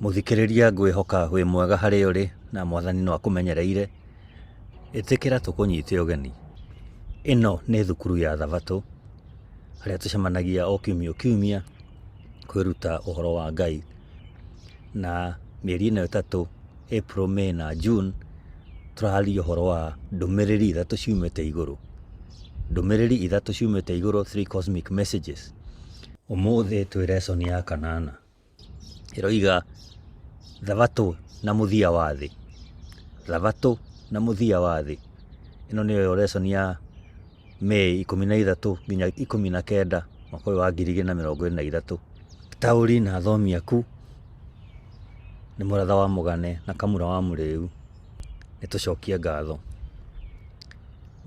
Mũthikĩrĩria ngwĩhoka wĩ mwega harĩa ũrĩ na mwathani no akũmenyereire. Ĩtĩkĩra tũkũnyite ũgeni. Ĩno nĩ thukuru ya thabatũ harĩa tũcemanagia o kiumia o kiumia kwĩruta ũhoro wa Ngai. Na mĩeri ĩno ĩtatũ April, May na June tũraria ũhoro wa ndũmĩrĩri ithatũ ciumĩte igũrũ. Ndũmĩrĩri ithatũ ciumĩte igũrũ, three cosmic messages. Ũmũthĩ twĩ lesson ya kanana. Ĩroiga thabatũ na mũthia wa thĩ. Thabatũ na mũthia wa thĩ. Ĩno nĩyo lesson ya May 13 nginya 19 mwaka ũyũ wa 2023. Taũri na athomi aku nĩ Mũratha wa Mũgane na Kamura wa Mũrĩu. Nĩ tũcokie ngatho.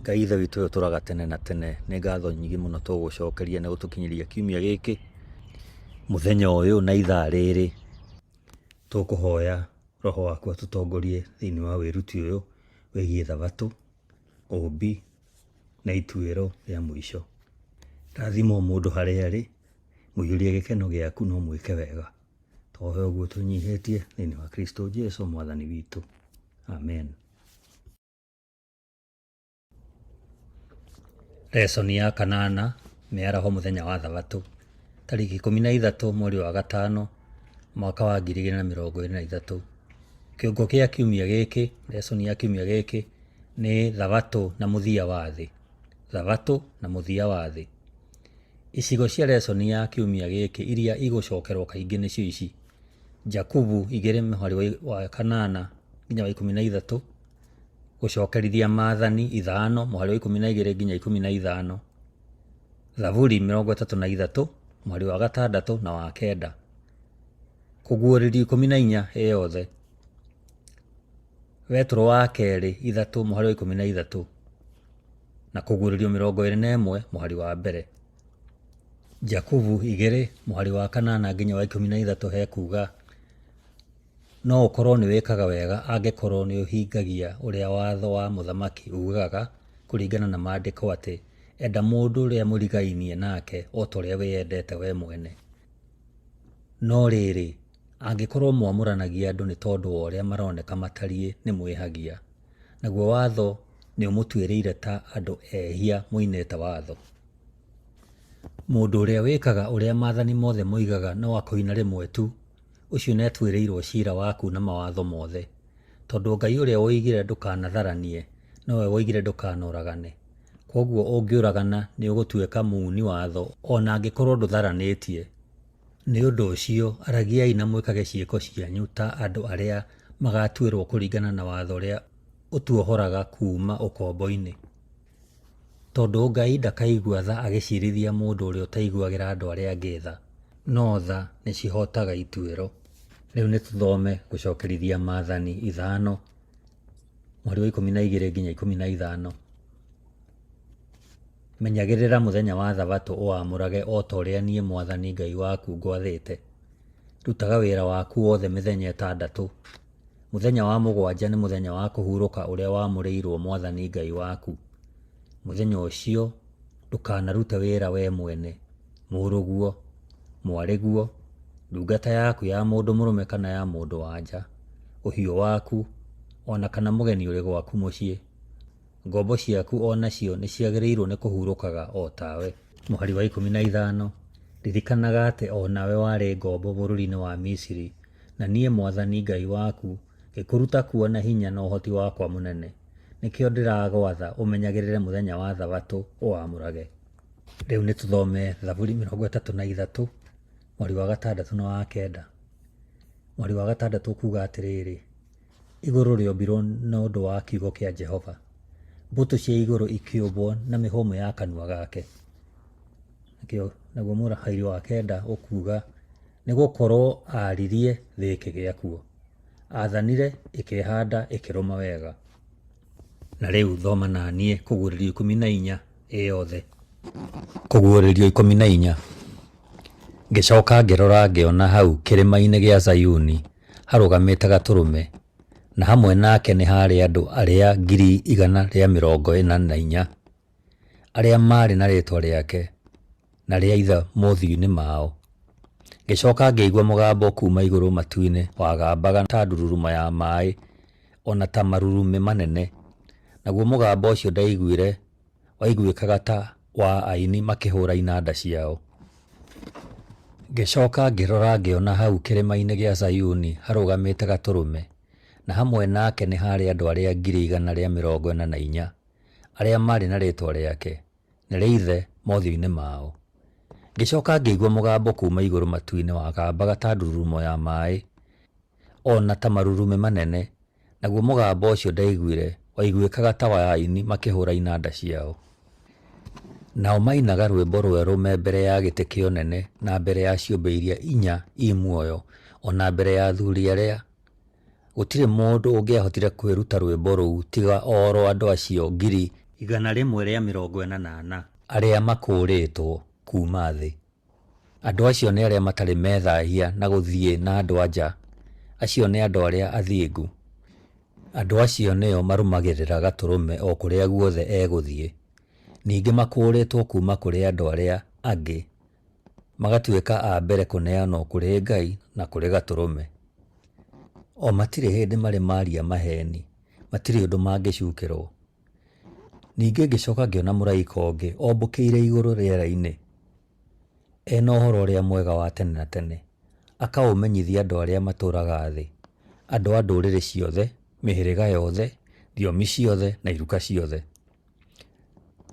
Ngai Ithe witũ ũyũ ũtũraga tene na tene, nĩ ngatho nyingĩ mũno tũgũcokeria nĩ gũtũkinyĩria kiumia gĩkĩ. Mũthenya ũyũ na ithaa rĩrĩ, tũkũhoya Roho waku atũtongorie thĩinĩ wa wĩruti ũyũ wĩgiĩ thabatũ, ũũmbi na ituĩro rĩa mũico. Rathima o mũndũ harĩa arĩ, mũiyũrie gĩkeno gĩaku na ũmwĩke wega. Twahoya ũguo twĩnyihĩtie thĩinĩ wa Kristo Jesu mwathani witũ. Amen. Lesson ya kanana, mĩaraho mũthenya wa thabatũ, tarĩki 13 mweri wa gatano mwaka wa 2023. Kĩongo kĩa kiumia gĩkĩ, lesson ya kiumia gĩkĩ nĩ thabatũ na mũthia wa thĩ. Thabatũ na mũthia wa thĩ. Icigo cia lesson ya kiumia gĩkĩ iria igũcokerwo kaingĩ nĩcio ici: Jakubu 2 mũhari wa 8 nginya wa 13, Gũcokerithia Maathani 5 mũhari wa 12 nginya 15, Thaburi 33 mũhari wa 6 na wa 9, Kũguũrĩrio 14 ĩ yothe, Petero wa kerĩ 3 mũhari wa 13, na Kũguũrĩrio 21 mũhari wa 1. Jakubu 2 mũhari wa 8 nginya wa 13 hekuga, No ũkorũo nĩ wĩkaga wega angĩkorũo nĩ ũhingagia ũrĩa watho wa mũthamaki uugaga kũringana na Maandĩko atĩ, 'Enda mũndũ ũrĩa mũrigainie nake o ta ũrĩa wĩyendete wee mwene. No rĩrĩ, angĩkorũo mwamũranagia andũ nĩ tondũ wa ũrĩa maroneka matariĩ nĩ mwĩhagia, naguo watho nĩ ũmũtuĩrĩire ta andũ ehia moinĩte watho. Mũndũ ũrĩa wĩkaga ũrĩa maathani mothe moigaga no akoina rĩmwe tu, ũcio nĩatuĩrĩirwo ciira wa kuuna mawatho mothe. Tondũ Ngai ũrĩa woigire ndũkanatharanie, nowe woigire ndũkanoragane. Kwoguo ũngĩũragana nĩũgũtuĩka muuni watho o na angĩkorwo ndũtharanĩtie. Nĩ ũndũ ũcio aragiai na mwĩkage ciĩko cianyu ta andũ arĩa magaatuĩrwo kũringana na watho ũrĩa ũtuohoraga kuuma ũkombo-inĩ. Tondũ Ngai ndakaigua tha agĩciirithia mũndũ ũrĩa ũtaiguagĩra andũ arĩa angĩ tha, no tha nĩcihootaga ituĩro. Rĩu nĩtũthome Gũcokerithia Maathani 5, mũhari wa 12 nginya 15. Menyagĩrĩra mũthenya wa Thabatũ ũwamũrage o ta ũrĩa niĩ mwathani Ngai waku ngwathĩte. Rutaga wĩra waku wothe mĩthenya ĩtandatũ. Mũthenya wa mũgwanja nĩ mũthenya wa kũhurũka ũrĩa wamũrĩirwo mwathani Ngai waku. Mũthenya ũcio ndũkanarute wĩra wee mwene, mũrũguo, mwarĩguo, ndungata yaku ya mũndũ mũrũme kana ya mũndũ-wa-nja, ũhiũ waku, o na kana mũgeni ũrĩ gwaku mũciĩ. Ngombo ciaku o nacio nĩciagĩrĩirwo nĩ kũhurũkaga o tawe. Mũhari wa 15, Ririkanaga atĩ o nawe warĩ ngombo bũrũriinĩ wa Misiri, na niĩ mwathani Ngai waku ngĩkũruta kuo na hinya na ũhoti wakwa mũnene. Nĩkĩo ndĩragwatha ũmenyagĩrĩre mũthenya wa Thabatũ ũwamũrage. Rĩu nĩtũthome Thaburi 33, mũhari wa 6 na wa 9. Mũhari wa 6 ũkuuga atĩrĩrĩ, Igũrũ rĩombirwo na ũndũ wa kiugo kĩa Jehova, mbũtũ cia igũrũ ikĩũmbwo na mĩhũmũ ya kanua gake. Naguo mũhari wa 9 ũkuuga, nĩ gũkorwo aaririe thĩ ĩkĩgĩa kuo, aathanire ĩkĩĩhanda ĩkĩrũma wega. Na rĩu thoma na niĩ Kũguũrĩrio 14 ĩ yothe. Kũguũrĩrio 14. Ngĩcoka ngĩrora ngĩona hau kĩrĩma-inĩ gĩa Zayuni harũgamĩte Gatũrũme, na hamwe nake nĩ haarĩ andũ arĩa 144,000, arĩa maarĩ na rĩĩtwa rĩake na rĩa Ithe mothiũ-inĩ mao. Ngĩcoka ngĩigua mũgambo kuuma igũrũ matu-inĩ wagambaga ta ndururumo ya maĩ, o na ta marurumĩ manene. Naguo mũgambo ũcio ndaiguire waiguĩkaga ta wa aini makĩhũũra inanda ciao. Ngĩcoka ngĩrora ngĩona hau kĩrĩma-inĩ gĩa Zayuni harũgamĩte Gatũrũme, na hamwe nake nĩ haarĩ andũ arĩa 144,000, arĩa maarĩ na rĩĩtwa rĩake, na rĩa Ithe mothiũ-inĩ mao. Ngĩcoka ngĩigua mũgambo kuuma igũrũ matu-inĩ wagambaga ta ndururumo ya maĩ, o na ta marurumĩ manene, naguo mũgambo ũcio ndaiguire waiguĩkaga ta wa aini makĩhũũra inanda ciao. Nao mainaga rwĩmbo rwerũ me mbere ya gĩtĩ kĩa ũnene na mbere ya ciũmbe iria inya i muoyo, o na mbere ya athuri arĩa. Gũtirĩ mũndũ ũngĩahotire kwĩruta rwĩmbo rũu tiga o ro andũ acio 144,000 arĩa makũũrĩtwo kuuma thĩ. Andũ acio nĩ arĩa matarĩ methahia na gũthiĩ na andũ-a-nja, acio nĩ andũ arĩa athingu. Andũ acio nĩo marũmagĩrĩra Gatũrũme o kũrĩa guothe egũthiĩ. Ningĩ makũũrĩtwo kuuma kũrĩ andũ arĩa angĩ, magatuĩka a mbere kũneanwo kũrĩ Ngai na kũrĩ Gatũrũme. O matirĩ hĩndĩ marĩ maaria maheeni, matirĩ ũndũ mangĩcukĩrũo. Ningĩ ngĩcoka ngĩona mũraika ũngĩ ombũkĩire igũrũ rĩera-inĩ, e na Ũhoro-ũrĩa-Mwega wa tene na tene, akaũmenyithia andũ arĩa matũũraga thĩ, andũ a ndũrĩrĩ ciothe, mĩhĩrĩga yothe, thiomi ciothe, na iruka ciothe.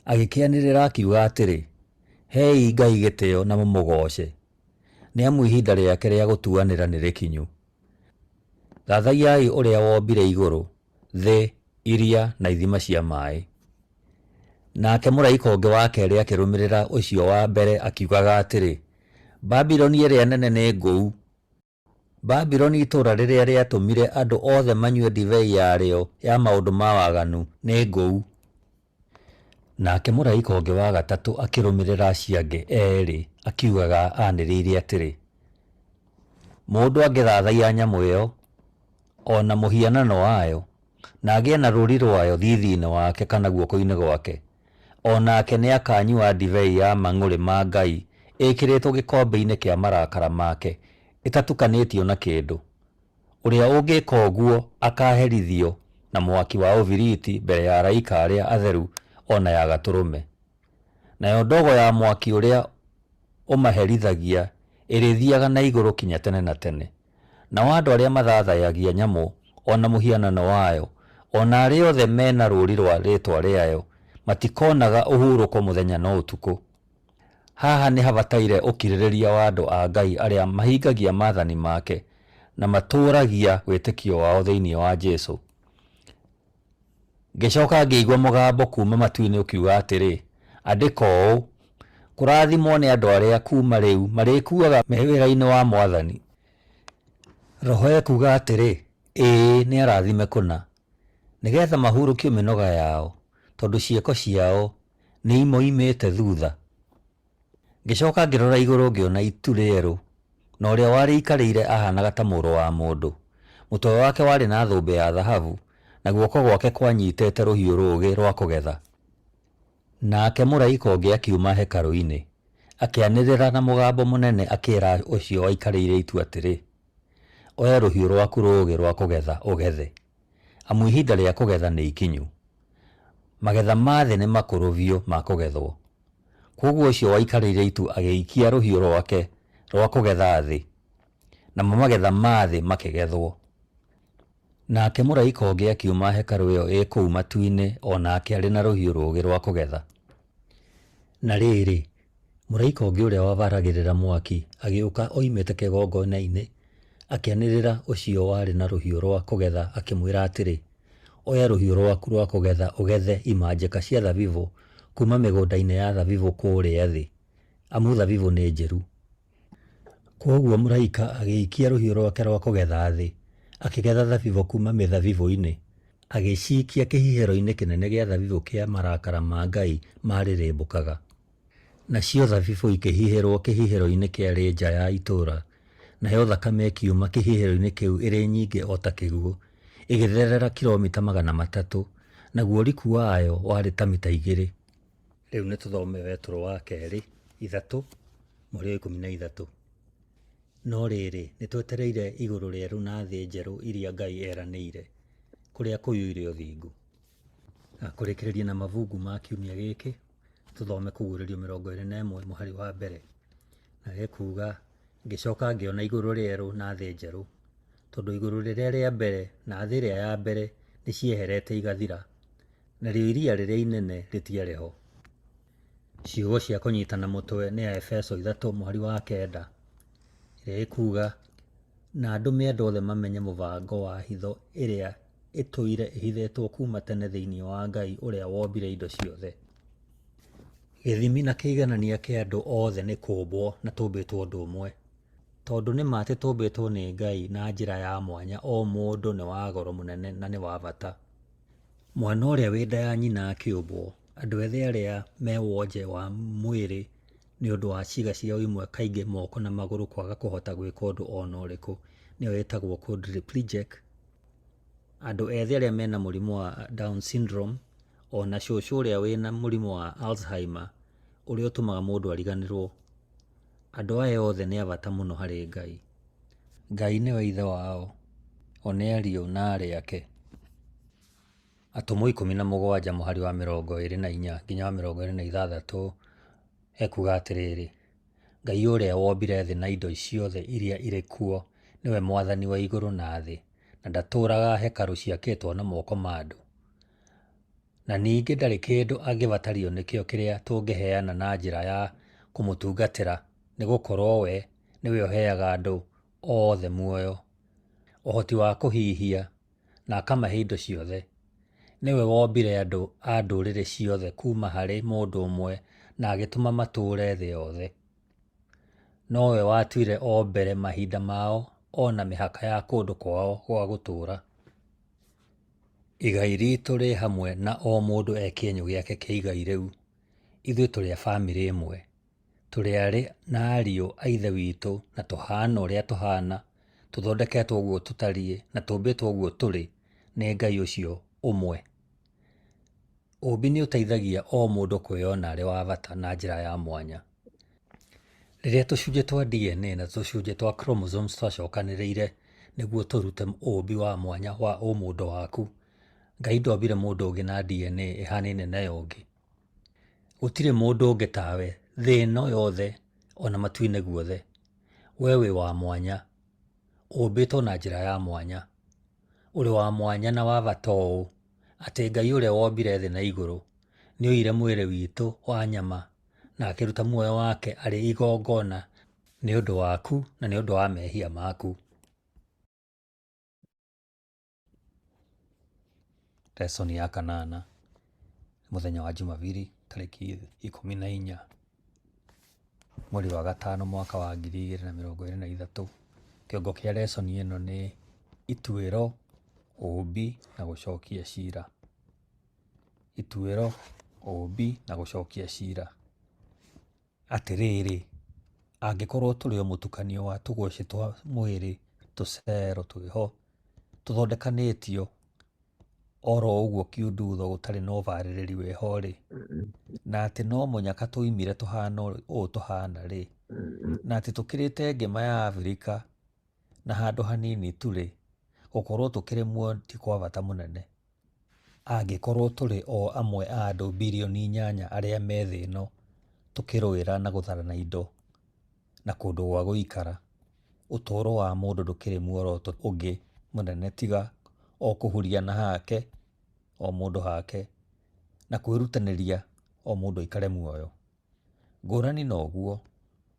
Agĩkĩanĩrĩra akiuga atĩrĩ, Hei Ngai gĩtĩo na mũmũgooce, nĩ amu ihinda rĩake rĩa gũtuanĩra nĩ rĩkinyu. Thathaiyai ũrĩa wombire igũrũ, thĩ, iria, na ithima cia maĩ. Nake mũraika ũngĩ wa kerĩ akĩrũmĩrĩra ũcio wa mbere akiugaga atĩrĩ, Babuloni ĩrĩa nene nĩ ngũu, Babuloni itũũra rĩrĩa rĩatũmire andũ othe manyue ndibei yarĩo ya maũndũ ma waganu, nĩ ngũu. Nake mũraika ũngĩ wa gatatũ akĩrũmĩrĩra acio angĩ eerĩ akiugaga anĩrĩire atĩrĩ, Mũndũ angĩthathaiya nyamũ ĩyo, o na mũhianano wayo, na agĩe na rũũri rwayo thiithi-inĩ wake kana guoko-inĩ gwake, o nake nĩakanyua ndibei ya mang'ũrĩ ma Ngai ĩĩkĩrĩtwo gĩkombe-inĩ kĩa marakara make ĩtatukanĩtio na kĩndũ. Ũrĩa ũngĩka ũguo akaaherithio na mwaki wa ũbiriti mbere ya araika arĩa atheru o na ya Gatũrũme. Nayo ndogo ya mwaki ũrĩa ũmaherithagia ĩrĩthiaga na igũrũ kinya tene na tene. Nao andũ arĩa mathathayagia nyamũ o na mũhianano wayo, o na arĩa othe me na rũũri rwa rĩĩtwa rĩayo, matikonaga ũhurũko mũthenya na ũtukũ. Haha nĩ habataire ũkirĩrĩria wa andũ a Ngai arĩa mahingagia maathani make na matũũragia wĩtĩkio wao thĩinĩ wa Jesu. Ngĩcoka ngĩigua mũgambo kuuma matu-inĩ ũkiuga atĩrĩ, Andĩka ũũ, Kũrathimwo nĩ andũ arĩa kuuma rĩu marĩkuaga me wĩra-inĩ wa Mwathani. Roho ekuuga atĩrĩ, Ĩĩ, nĩ arathime kũna, nĩ getha mahurũkio mĩnoga yao, tondũ ciĩko ciao nĩimoimĩte thutha. Ngĩcoka ngĩrora igũrũ ngĩona itu rĩerũ, na ũrĩa warĩikarĩire ahaanaga ta mũrũ wa mũndũ. Mũtwe wake warĩ na thũmbĩ ya thahabu, na guoko gwake kwanyitĩte rũhiũ rũũgĩ rwa kũgetha. Nake mũraika ũngĩ akiuma hekarũ-inĩ, akĩanĩrĩra na mũgambo mũnene akĩĩra ũcio waikarĩire itu atĩrĩ, Oya rũhiũ rwaku rũũgĩ rwa kũgetha ũgethe, amu ihinda rĩa kũgetha nĩ ikinyu. Magetha ma thĩ nĩ makũrũ biũ ma kũgethwo. Kwoguo ũcio waikarĩire itu agĩikia rũhiũ rwake rwa kũgetha thĩ, namo magetha ma thĩ makĩgethwo. Nake mũraika ũngĩ akiuma hekarũ ĩyo ĩ kũu matu-inĩ o nake arĩ na rũhiũ rũũgĩ rwa kũgetha. Na rĩrĩ, mũraika ũngĩ ũrĩa wabaragĩrĩra mwaki agĩũka oimĩte kĩgongona-inĩ, akĩanĩrĩra ũcio warĩ na rũhiũ rwa kũgetha akĩmwĩra atĩrĩ, Oya rũhiũ rwaku rwa kũgetha ũgethe imanjĩka cia thabibũ kuuma mĩgũnda-inĩ ya thabibũ kũũrĩa thĩ, amu thabibũ nĩ njĩru. Kwoguo mũraika agĩikia rũhiũ rwake rwa kũgetha thĩ, akĩgetha thabibũ kuuma mĩthabibũ-inĩ, agĩciikia kĩhihĩro-inĩ kĩnene gĩa thabibũ kĩa marakara ma Ngai maarĩrĩmbũkaga. Nacio thabibũ ikĩhihĩrũo kĩhihĩro-inĩ kĩarĩ nja ya itũũra, nayo thakame ĩkiuma kĩhihĩro-inĩ kĩu ĩrĩ nyingĩ o ta kĩguũ, ĩgĩtherera kilomita 300, naguo ũriku wayo warĩ ta mita 2. Rĩu nĩ tũthome Petero wa kerĩ 3:13. No rĩrĩ, nĩ twetereire igũrũ rĩerũ na thĩ njerũ iria Ngai eranĩire, kũrĩa kũiyũire ũthingu. Kũrĩkĩrĩria na mabungu ma kiumia gĩkĩ, tũthome Kũguũrĩrio 21 mũhari wa mbere. Na ekuuga, ngĩcoka ngĩona igũrũ rĩerũ na thĩ njerũ, tondũ igũrũ rĩrĩa rĩa mbere na thĩ ĩrĩa ya mbere nĩ cieherete igathira, narĩo iria rĩrĩa inene rĩtiarĩ ho. Ciugo cia kũnyitana mũtwe nĩ Aefeso 3 mũhari wa 9, ĩrĩa ĩkuuga, na ndũme andũ othe mamenye mũbango wa hitho ĩrĩa ĩtũire ĩhithĩtwo kuuma tene thĩinĩ wa Ngai ũrĩa wombire indo ciothe. Gĩthimi na kĩiganania kĩa andũ othe nĩ kũũmbwo na tũmbĩtwo ũndũ ũmwe. Tondũ nĩ ma atĩ tũmbĩtwo nĩ Ngai na njĩra ya mwanya, o mũndũ nĩ wa goro mũnene na nĩ wa bata. Mwana ũrĩa wĩ nda ya nyina akĩũmbwo, andũ ethĩ arĩa me wonje wa mwĩrĩ nĩ ũndũ wa ciĩga ciao imwe kaingĩ moko na magũrũ kwaga kũhota gwĩka ũndũ ona ũrĩkũ nĩyo ĩtagwo quadriplegic. Andũ ethĩ arĩa mena mũrimũ wa Down syndrome, ona cũcũ ũrĩa wĩna mũrimũ wa Alzheimer ũrĩa ũtũmaga mũndũ ariganĩrwo. Andũ aya othe nĩ a bata mũno harĩ Ngai. Ngai nĩwe ithe wao, o nĩ ariũ na aarĩ ake. Atũmwo 17 mũhari wa 24 nginya wa 26 ekuga atĩrĩrĩ, Ngai ũrĩa wombire thĩ na indo ciothe iria irĩ kuo nĩwe mwathani wa igũrũ na thĩ, na ndatũũraga hekarũ ciakĩtwo na moko ma andũ. Na ningĩ ndarĩ kĩndũ angĩbatario nĩkĩo kĩrĩa tũngĩheana na njĩra ya kũmũtungatĩra, nĩ gũkorũo we nĩwe ũheaga andũ othe muoyo, ũhoti wa kũhihia, na akamahe indo ciothe. Nĩwe wombire andũ a ndũrĩrĩ ciothe kuuma harĩ mũndũ ũmwe na agĩtũma matũũre thĩ yothe. Nowe watuire o mbere mahinda mao o na mĩhaka ya kũndũ kwao gwa gũtũũra. Igai ritũ rĩ hamwe na o mũndũ e kĩenyũ gĩake kĩa igai rĩu. Ithuĩ tũrĩ a bamĩrĩ ĩmwe. Tũrĩ aarĩ na ariũ a Ithe witũ na tũhaana ũrĩa tũhaana, tũthondeketwo ũguo tũtariĩ na tũmbĩtwo ũguo tũrĩ nĩ Ngai ũcio ũmwe. Ũũmbi nĩ ũteithagia o mũndũ kwĩyona arĩ wa bata na njĩra ya mwanya. Rĩrĩa tũcunjĩ twa DNA na tũcunjĩ twa chromosomes twacokanĩrĩire nĩguo tũrute ũũmbi wa mwanya wa ũmũndũ waku, Ngai ndombire mũndũ ũngĩ na DNA ĩhanaine na ya ũngĩ. Gũtirĩ mũndũ ũngĩ tawe thĩ ĩno yothe ona matu-inĩ guothe. We wĩ wa mwanya. Ũmbĩtwo na njĩra ya mwanya. Ũrĩ wa mwanya na wa bata ũũ atĩ Ngai ũrĩa wombire thĩ na igũrũ nĩ oire mwĩrĩ witũ wa nyama na akĩruta muoyo wake arĩ igongona nĩ ũndũ waku na nĩ ũndũ wa mehia maku. Lesson ya kanana, mũthenya wa Jumabiri tarĩki 14 mweri wa gatano mwaka wa 2023. Kĩongo kĩa lesson ĩno nĩ ituĩro, ũũmbi na gũcokia cira. Ituĩro, ũũmbi na gũcokia cira. Atĩrĩrĩ, angĩkorwo tũrĩ o mũtukanio wa tũgũcĩ twa mwĩrĩ tũcero twĩho, tũthondekanĩtio oro ũguo kiundutho gũtarĩ na ũbarĩrĩri wĩho-rĩ, na atĩ no mũnyaka twoimire tũhana ũũ tũhana-rĩ, na atĩ tũkĩrĩte ngĩma ya Abirika na handũ hanini tu-rĩ, gũkorwo tũkĩrĩ muoyo ti kwa bata mũnene. Angĩkorwo tũrĩ o amwe a andũ birioni 8 arĩa me thĩ ĩno tũkĩrũĩra na gũtharana indo na kũndũ gwa gũikara, ũtũũro wa mũndũ ndũkĩrĩ muoroto ũngĩ mũnene tiga o kũhuria na hake, o mũndũ hake, na kwĩrutanĩria o mũndũ aikare muoyo. Ngũrani na ũguo,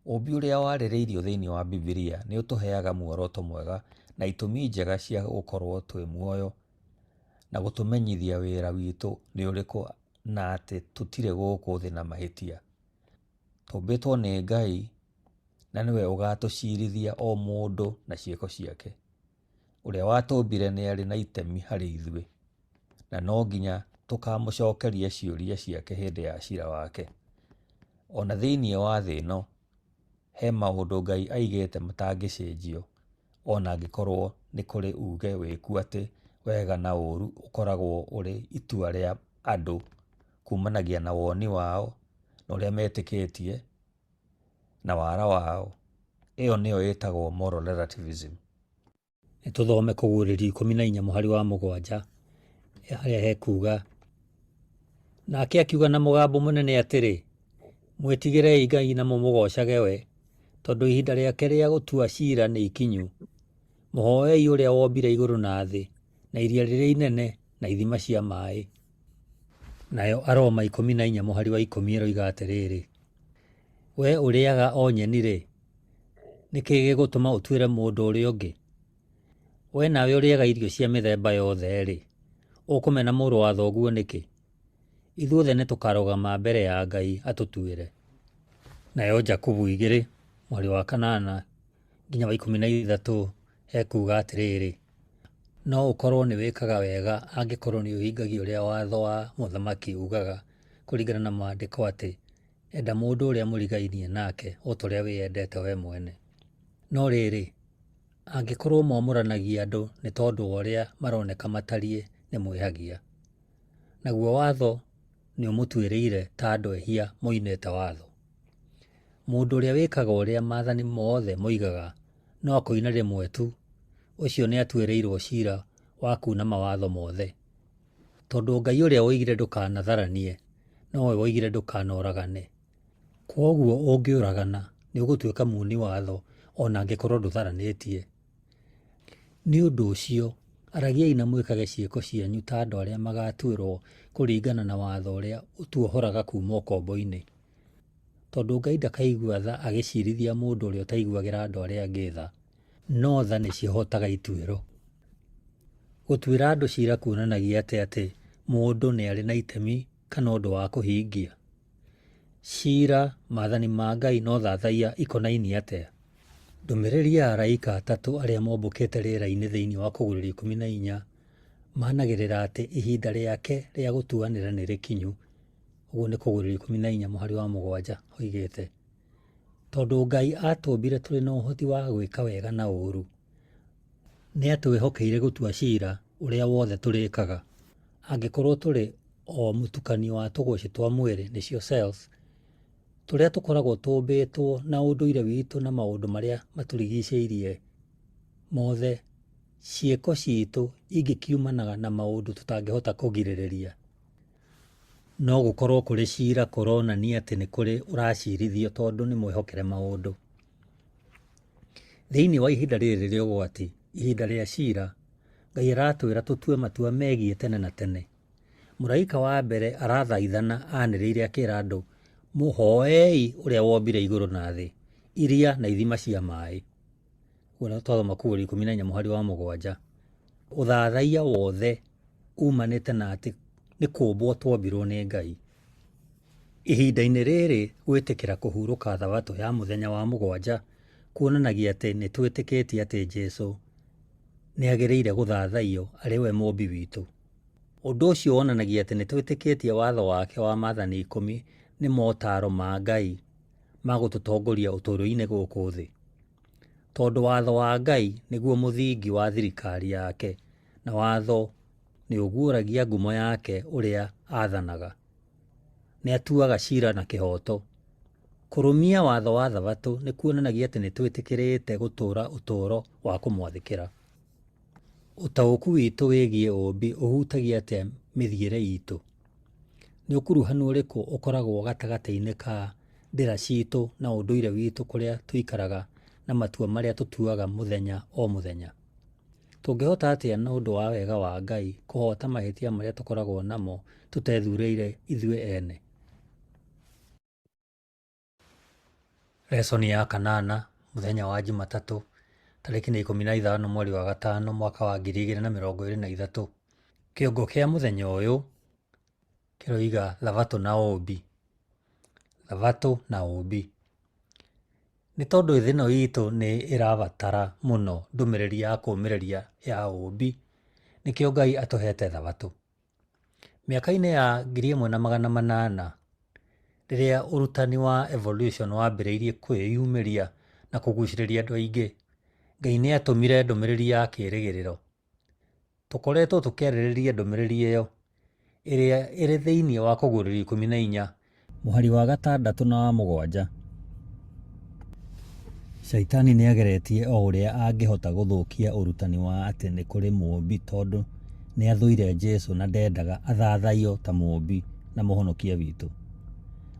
ũũmbi ũrĩa warĩrĩirio thĩinĩ wa Bibilia nĩ ũtũheaga muoroto mwega na itũmi njega cia gũkorũo twĩ muoyo na gũtũmenyithia wĩra witũ nĩ ũrĩkũ na atĩ tũtirĩ gũkũ thĩ na mahĩtia. Tũmbĩtwo nĩ Ngai na nĩwe ũgaatũcirithia o mũndũ na ciĩko ciake. Ũrĩa watũmbire nĩ arĩ na itemi harĩ ithuĩ, na no nginya tũkamũcokeria ciũria ciake hĩndĩ ya cira wake. O na thĩinĩ wa thĩ ĩno, he maũndũ Ngai aigĩte matangĩcenjio, o na angĩkorũo nĩ kũrĩ uuge wĩkũ atĩ wega na ũũru ũkoragwo ũrĩ itua rĩa andũ kumanagia na woni wao na ũrĩa metĩkĩtie na wara wao. Ĩyo nĩyo ĩtagwo moral relativism. Nĩ tũthome Kũguũrĩrio 14 mũhari wa 7 harĩa hekuga, Nake akiuga na mũgambo mũnene atĩrĩ, Mwĩtigĩrei Ngai na mũmũgoocage we, tondũ ihinda rĩake rĩa gũtua ciira nĩ ikinyu. Mũhoei ũrĩa wombire igũrũ na thĩ, na iria rĩrĩa inene, na ithima cia maĩ. Nayo Aroma 14 mũhari wa 10 ĩroiga atĩrĩrĩ, Wee ũrĩaga o nyeni-rĩ, nĩ kĩĩ gĩgũtũma ũtuĩre mũndũ ũrĩa ũngĩ? Wee nawe ũrĩaga irio cia mĩthemba yothe-rĩ, ũkũmena mũrũ wa thoguo nĩkĩ? Ithuothe nĩ tũkarũgama mbere ya Ngai atũtuĩre. Nayo Jakubu 2 mũhari wa 8 nginya wa 13 ekuuga atĩrĩrĩ, No ũkorũo nĩ wĩkaga wega angĩkorũo nĩ ũhingagia ũrĩa watho wa mũthamaki uugaga kũringana na Maandĩko atĩ, Enda mũndũ ũrĩa mũrigainie nake o ta ũrĩa wĩyendete wee mwene. No rĩrĩ, angĩkorũo mwamũranagia andũ nĩ tondũ wa ũrĩa maroneka matariĩ, nĩ mwĩhagia. Naguo watho nĩ ũmũtuĩrĩire ta andũ ehia moinĩte watho. Mũndũ ũrĩa wĩkaga ũrĩa maathani mothe moigaga no akoina rĩmwe tu, ũcio nĩatuĩrĩirwo ciira wa kuuna mawatho mothe. Tondũ Ngai ũrĩa woigire ndũkanatharanie, nowe woigire ndũkanoragane. Kwoguo ũngĩũragana, nĩ ũgũtuĩka muuni watho o na angĩkorũo ndũtharanĩtie. Nĩ ũndũ ũcio, aragiai na mwĩkage ciĩko cianyu ta andũ arĩa magaatuĩrũo kũringana na watho ũrĩa ũtuohoraga kuuma ũkombo-inĩ. Tondũ Ngai ndakaigua tha agĩciirithia mũndũ ũrĩa ũtaiguagĩra andũ arĩa angĩ tha, no tha nĩ cihootaga ituĩro. Gũtuĩra andũ ciira kuonanagia atĩa atĩ mũndũ nĩ arĩ na itemi kana ũndũ wa kũhingia? Ciira, maathani ma Ngai na ũthathaiya ikonainie atĩa? Ndũmĩrĩri ya araika atatũ arĩa mombũkĩte rĩera-inĩ thĩinĩ wa Kũguũrĩrio 14 managĩrĩra atĩ ihinda rĩake rĩa gũtuanĩra nĩ rĩkinyu, ũguo nĩ Kũguũrĩrio 14 mũhari wa 7 oigĩte. Tondũ Ngai aatũmbire tũrĩ na ũhoti wa gwĩka wega na ũũru, nĩ atwĩhokeire gũtua ciira ũrĩa wothe tũrĩkaga. Angĩkorũo tũrĩ o mũtukanio wa tũgũcĩ twa mwĩrĩ nĩcio cells, tũrĩa tũkoragwo tũmbĩtwo na ũndũire witũ na maũndũ marĩa matũrigicĩirie mothe, ciĩko citũ ingĩkiumanaga na maũndũ tũtangĩhota kũgirĩrĩria. No gũkorũo kũrĩ ciira kũronania atĩ nĩ kũrĩ ũracirithio tondũ nĩ mwĩhokere maũndũ. Thĩinĩ wa ihinda rĩrĩ rĩa ũgwati, ihinda rĩa ciira, Ngai aratwĩra tũtue matua megiĩ tene na tene. Mũraika wa mbere arathaithana anĩrĩire akĩra andũ, Mũhoei ũrĩa wombire igũrũ na thĩ, iria na ithima cia maĩ. Ũguo nĩ twathoma Kũguũrĩrio 14 mũhari wa 7. Ũthathaiya wothe umanĩte na atĩ nĩ kũũmbwo twombirwo nĩ Ngai. Ihinda-inĩ rĩrĩ gwĩtĩkĩra kũhurũka thabatũ ya mũthenya wa 7 kuonanagia atĩ nĩ twĩtĩkĩtie atĩ Jesu nĩ agĩrĩire gũthathaiyo arĩ we Mũũmbi witũ. Ũndũ ũcio wonanagia atĩ nĩ twĩtĩkĩtie watho wake wa Maathani Ikũmi nĩ motaaro ma Ngai ma gũtũtongoria ũtũũro-inĩ gũkũ thĩ. Tondũ watho wa Ngai nĩguo mũthingi wa thirikari yake na watho nĩ ũguũragia ngumo yake ũrĩa athanaga. Nĩ atuaga ciira na kĩhooto. Kũrũmia watho wa Thabatũ nĩ kuonanagia atĩ nĩ twĩtĩkĩrĩte gũtũũra ũtũũro wa kũmwathĩkĩra. Ũtaũku witũ wĩgiĩ ũũmbi ũhutagia atĩa mĩthiĩre itũ? Nĩ ũkuruhanu ũrĩkũ ũkoragwo gatagatĩ-inĩ ka ndĩra citũ na ũndũire witũ kũrĩa tũikaraga na matua marĩa tũtuaga mũthenya o mũthenya? Tũngĩhota atĩa na ũndũ wa wega wa Ngai kũhoota mahĩtia marĩa tũkoragwo namo tũtethurĩire ithuĩ ene? Lesson ya kanana, mũthenya wa Jumatatũ, tarĩki nĩ 15 mweri wa gatano mwaka wa 2023. Kĩongo kĩa mũthenya ũyũ kĩroiga Thabatũ na ũũmbi. Thabatũ na ũũmbi. Nĩ tondũ thĩ ĩno itũ nĩ ĩrabatara mũno ndũmĩrĩri ya kũũmĩrĩria ya ũũmbi, nĩkĩo Ngai atũhete Thabatũ. Mĩaka-inĩ ya 1800, rĩrĩa ũrutani wa evolution wambĩrĩirie kwĩyumĩria na kũgucĩrĩria andũ aingĩ, Ngai nĩ aatũmire ndũmĩrĩri ya kĩĩrĩgĩrĩro. Tũkoretwo tũkĩarĩrĩria ndũmĩrĩri ĩyo, ĩrĩa ĩrĩ thĩinĩ wa Kũguũrĩrio 14, mũhari wa 6 na wa 7. Shaitani nĩ ageretie o ũrĩa angĩhota gũthũkia ũrutani wa atĩ nĩ kũrĩ Mũũmbi tondũ nĩ athũire Jesu na ndendaga athathaiyo ta Mũũmbi na Mũhonokia witũ.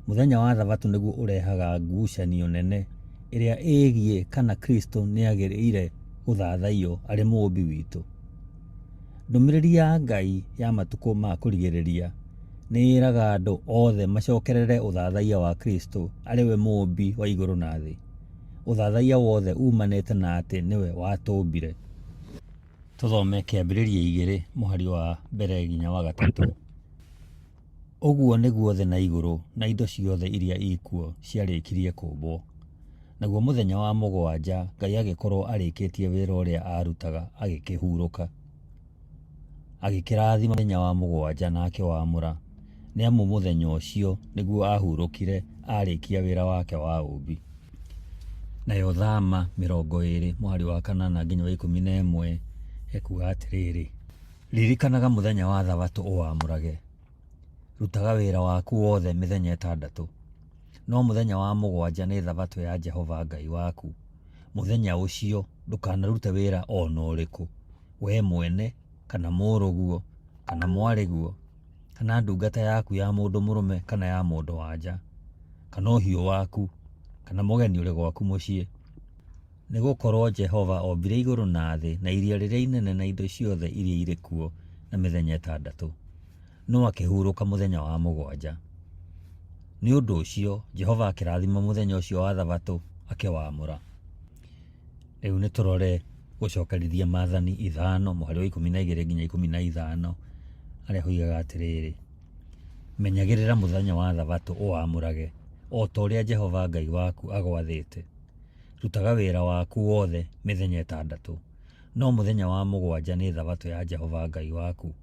Mũthenya wa Thabatũ nĩguo ũrehaga ngucanio nene ĩrĩa ĩgiĩ kana Kristo nĩ agĩrĩire gũthathaiyo arĩ Mũũmbi witũ. Ndũmĩrĩri ya Ngai ya matukũ ma kũrigĩrĩria nĩ ĩraga andũ othe macokerere ũthathaiya wa Kristo arĩ we Mũũmbi wa igũrũ na thĩ. Ũthathaiya wothe umanĩte na atĩ nĩwe watũmbire. Tũthome Kĩambĩrĩria 2 mũhari wa mbere nginya wa gatatũ. Ũguo nĩguo thĩ na igũrũ na indo ciothe iria i kuo ciarĩkirie kũũmbwo. Naguo mũthenya wa mũgwanja Ngai agĩkorũo arĩkĩtie wĩra ũrĩa aarutaga agĩkĩhurũka. Agĩkĩrathima mũthenya wa mũgwanja na akĩwamũra, nĩ amu mũthenya ũcio nĩguo aahurũkire aarĩkia wĩra wake wa ũũmbi. Nayo Thama 20 mũhari wa kanana nginya wa 11 ekuga atĩrĩrĩ, Ririkanaga mũthenya wa Thabatũ ũwamũrage. Rutaga wĩra waku wothe mĩthenya ĩtandatũ. No mũthenya wa mũgwanja nĩ Thabatũ ya Jehova Ngai waku. Mũthenya ũcio ndũkanarute wĩra o na ũrĩkũ, wee mwene, kana mũrũguo, kana mwarĩguo, kana ndungata yaku ya mũndũ mũrũme kana ya mũndũ-wa-nja, kana ũhiũ waku, kana mũgeni ũrĩ gwaku mũciĩ. Nĩ gũkorũo Jehova ombire igũrũ na thĩ na iria rĩrĩa inene na indo ciothe iria irĩ kuo na mĩthenya ĩtandatũ, no akĩhurũka mũthenya wa mũgwanja. Nĩ ũndũ ũcio Jehova akĩrathima mũthenya ũcio wa Thabatũ akĩwamũra. Rĩu nĩ tũrore Gũcokerithia Maathani 5 mũhari wa 12 nginya 15 harĩa hoigaga atĩrĩrĩ, Menyagĩrĩra mũthenya wa Thabatũ ũwamũrage, o ta ũrĩa Jehova Ngai waku agwathĩte. Rutaga wĩra waku wothe mĩthenya ĩtandatũ, no mũthenya wa mũgwanja nĩ Thabatũ ya Jehova Ngai waku.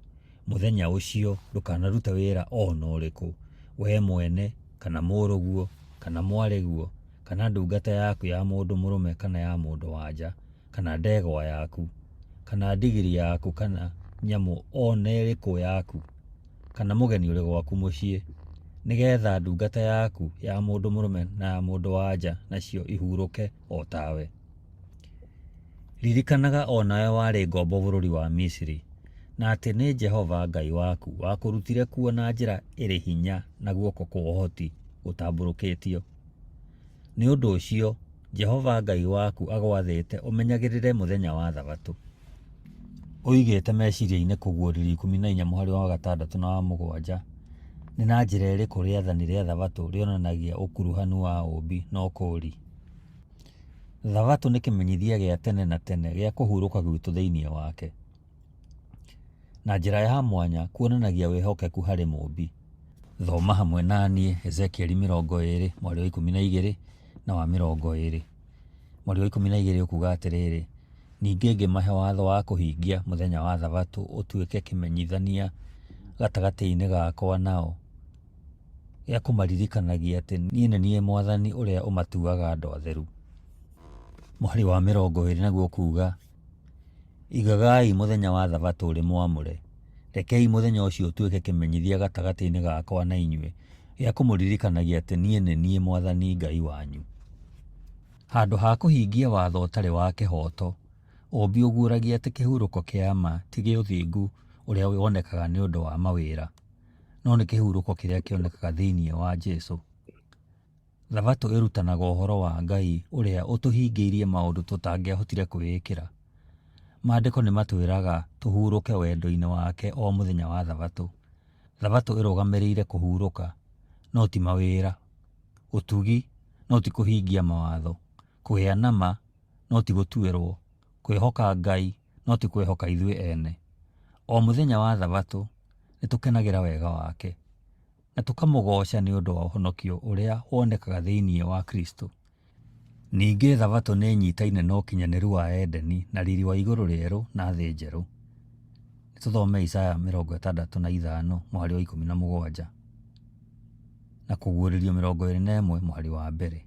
Mũthenya ũcio ndũkanarute wĩra o na ũrĩkũ, wee mwene, kana mũrũguo, kana mwarĩguo, kana ndungata yaku ya mũndũ mũrũme kana ya mũndũ-wa-nja, kana ndegwa yaku, kana ndigiri yaku kana nyamũ o na ĩrĩkũ yaku, kana mũgeni ũrĩ gwaku mũciĩ, nĩgeetha ndungata yaku ya mũndũ mũrũme na ya mũndũ-wa-nja nacio ihurũke o tawe. Ririkanaga o nawe warĩ ngombo bũrũri wa Misiri, na atĩ nĩ Jehova Ngai waku wakũrutire kuo na njĩra ĩrĩ hinya na guoko kwa ũhoti gũtambũrũkĩtio. Nĩ ũndũ ũcio Jehova Ngai waku agwathĩte ũmenyagĩrĩre mũthenya wa Thabatũ. Ũigĩte meciria-inĩ Kũguũrĩrio 14 mũhari wa 6 na wa 7, nĩ na njĩra ĩrĩkũ rĩathani rĩa Thabatũ rĩonanagia ũkuruhanu wa ũũmbi na ũkũũri? Thabatũ nĩ kĩmenyithia gĩa tene na tene gĩa kũhurũka gwitũ thĩinĩ wake. Na njĩra ya mwanya kuonanagia wĩhokeku harĩ Mũũmbi. Thoma hamwe na niĩ Ezekieli 20 mũhari wa 12 na wa 20. Mũhari wa 12 ũkuga atĩrĩrĩ, Ningĩ ngĩmahe watho wa kũhingia mũthenya wa Thabatũ ũtuĩke kĩmenyithania gatagatĩ-inĩ gakwa nao, gĩa kũmaririkanagia atĩ niĩ nĩ niĩ Mwathani ũrĩa ũmatuaga andũ atheru. Mũhari wa 20 naguo ũkuga, Igagai mũthenya wa Thabatũ ũrĩ mwamũre. Rekei mũthenya ũcio ũtuĩke kĩmenyithia gatagatĩ-inĩ gakwa na inyuĩ, gĩa kũmũririkanagia atĩ niĩ nĩ niĩ Mwathani Ngai wanyu. Handũ ha kũhingia watho ũtarĩ wa kĩhooto, ũũmbi ũguũragia atĩ kĩhurũko kĩa ma ti gĩa ũthingu ũrĩa wonekaga nĩ ũndũ wa mawĩra, no nĩ kĩhurũko kĩrĩa kĩonekaga thĩinĩ wa Jesũ. Thabatũ ĩrutanaga ũhoro wa Ngai ũrĩa ũtũhingĩirie maũndũ tũtangĩahotire kwĩĩkĩra. Maandĩko nĩ matwĩraga tũhurũke wendo-inĩ wake o mũthenya wa Thabatũ. Thabatũ ĩrũgamĩrĩire kũhurũka, no ti mawĩra, ũtugi, no ti kũhingia mawatho, kũgĩa na ma, no ti gũtuĩrwo, kwĩhoka Ngai, no ti kwĩhoka ithuĩ ene. O mũthenya wa Thabatũ, nĩ tũkenagĩra wega wake. Na tũkamũgooca nĩ ũndũ wa ũhonokio ũrĩa wonekaga thĩinĩ wa Kristo. Ningĩ Thabatũ nĩ ĩnyitaine na ũkinyanĩru wa Edeni na riri wa igũrũ rĩerũ na thĩ njerũ. Nĩ tũthome Isaya 65 mũhari wa 17 na Kũguũrĩrio 21 mũhari wa mbere.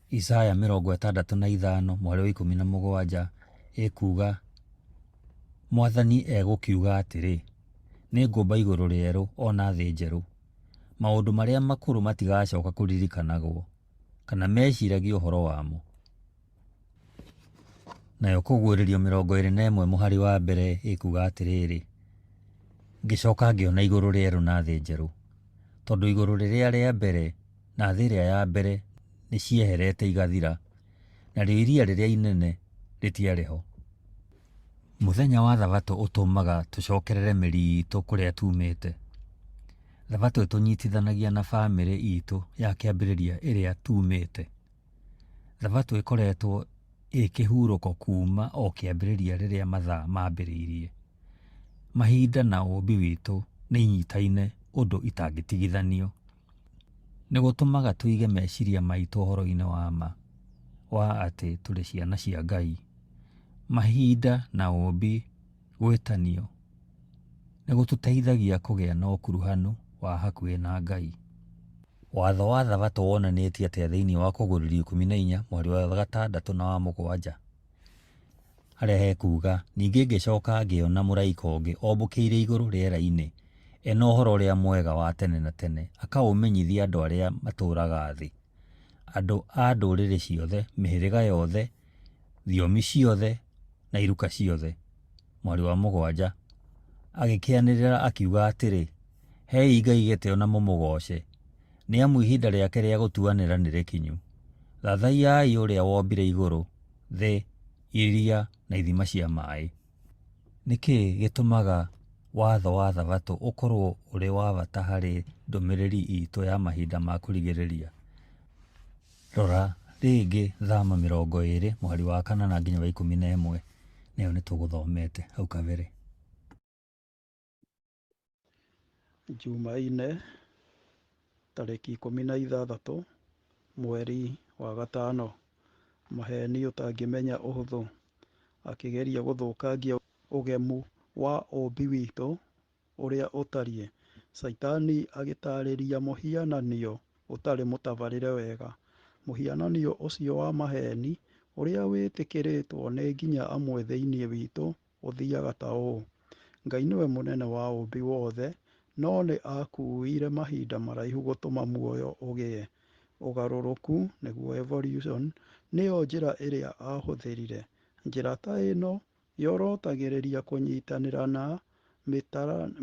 Isaya 65 mũhari wa 17 ĩkuuga, Mwathani egũkiuga atĩrĩ, Nĩngũmba igũrũ rĩerũ o na thĩ njerũ. Maũndũ marĩa makũrũ matigacooka kũririkanagwo, kana meciiragie ũhoro wamo. Nayo Kũguũrĩrio 21 mũhari wa mbere ĩkuuga atĩrĩrĩ, Ngĩcoka ngĩona igũrũ rĩerũ na thĩ njerũ, tondũ igũrũ rĩrĩa rĩa mbere na thĩ ĩrĩa ya mbere nĩ cieherete igathira, narĩo iria rĩrĩa inene rĩtiarĩ ho. Mũthenya wa Thabatũ ũtũmaga tũcokerere mĩri itũ kũrĩa tumĩte. Thabatũ ĩtũnyitithanagia na bamĩrĩ itũ ya kĩambĩrĩria ĩrĩa tumĩte. Thabatũ ĩkoretwo ĩ kĩhurũko kuuma o kĩambĩrĩria rĩrĩa mathaa mambĩrĩirie. Mahinda na ũũmbi witũ nĩ inyitaine ũndũ itangĩtigithanio. Nĩ gũtũmaga tũige meciria maitũ ũhoro-inĩ wa ma wa atĩ tũrĩ ciana cia Ngai. Mahinda na ũũmbi gwĩtanio nĩ gũtũteithagia kũgĩa na ũkuruhanu wa hakuhĩ na Ngai. Watho wa Thabatũ wonanĩtio atĩa thĩinĩ wa Kũguũrĩrio 14 mũhari wa gatandatũ na wa mũgwanja? Harĩa hekuuga, Ningĩ ngĩcoka ngĩona mũraika ũngĩ ombũkĩire igũrũ rĩera-inĩ, e na ũhoro-ũrĩa-mwega wa tene na tene, akaũmenyithie andũ arĩa matũũraga thĩ, andũ a ndũrĩrĩ ciothe, mĩhĩrĩga yothe, thiomi ciothe, na iruka ciothe. Mũhari wa mũgwanja, agĩkĩanĩrĩra akiuga atĩrĩ, Hei Ngai gĩtĩo na mũmũgooce, nĩ amu ihinda rĩake rĩa gũtuanĩra nĩ rĩkinyu. Thathaiyai ũrĩa wombire igũrũ, thĩ, iria, na ithima cia maĩ. Nĩ kĩĩ gĩtũmaga watho wa Thabatũ ũkorũo ũrĩ wa bata harĩ ndũmĩrĩri itũ ya mahinda ma kũrigĩrĩria? Rora rĩngĩ Thama 20 mũhari wa kanana nginya wa 11, nayo nĩ tũgũthomete hau kabere. Jumaine, tarĩki 16, mweri wa gatano, maheni ũtangĩmenya ũhũthũ, akĩgeria gũthũkangia ũgemu wa ũũmbi witũ ũrĩa ũtariĩ. Caitani agĩtarĩria mũhiananio ũtarĩ mũtabarĩre wega. Mũhiananio ũcio wa maheni ũrĩa wĩtĩkĩrĩtwo nĩ nginya amwe thĩinĩ witũ ũthiaga ta ũũ: Ngai nĩwe mũnene wa ũũmbi wothe, no nĩ aakuuire mahinda maraihu gũtũma muoyo ũgĩe. Ũgarũrũku (evolution) nĩyo njĩra ĩrĩa aahũthĩrire. Njĩra ta ĩno yorotagĩrĩria kũnyitanĩra na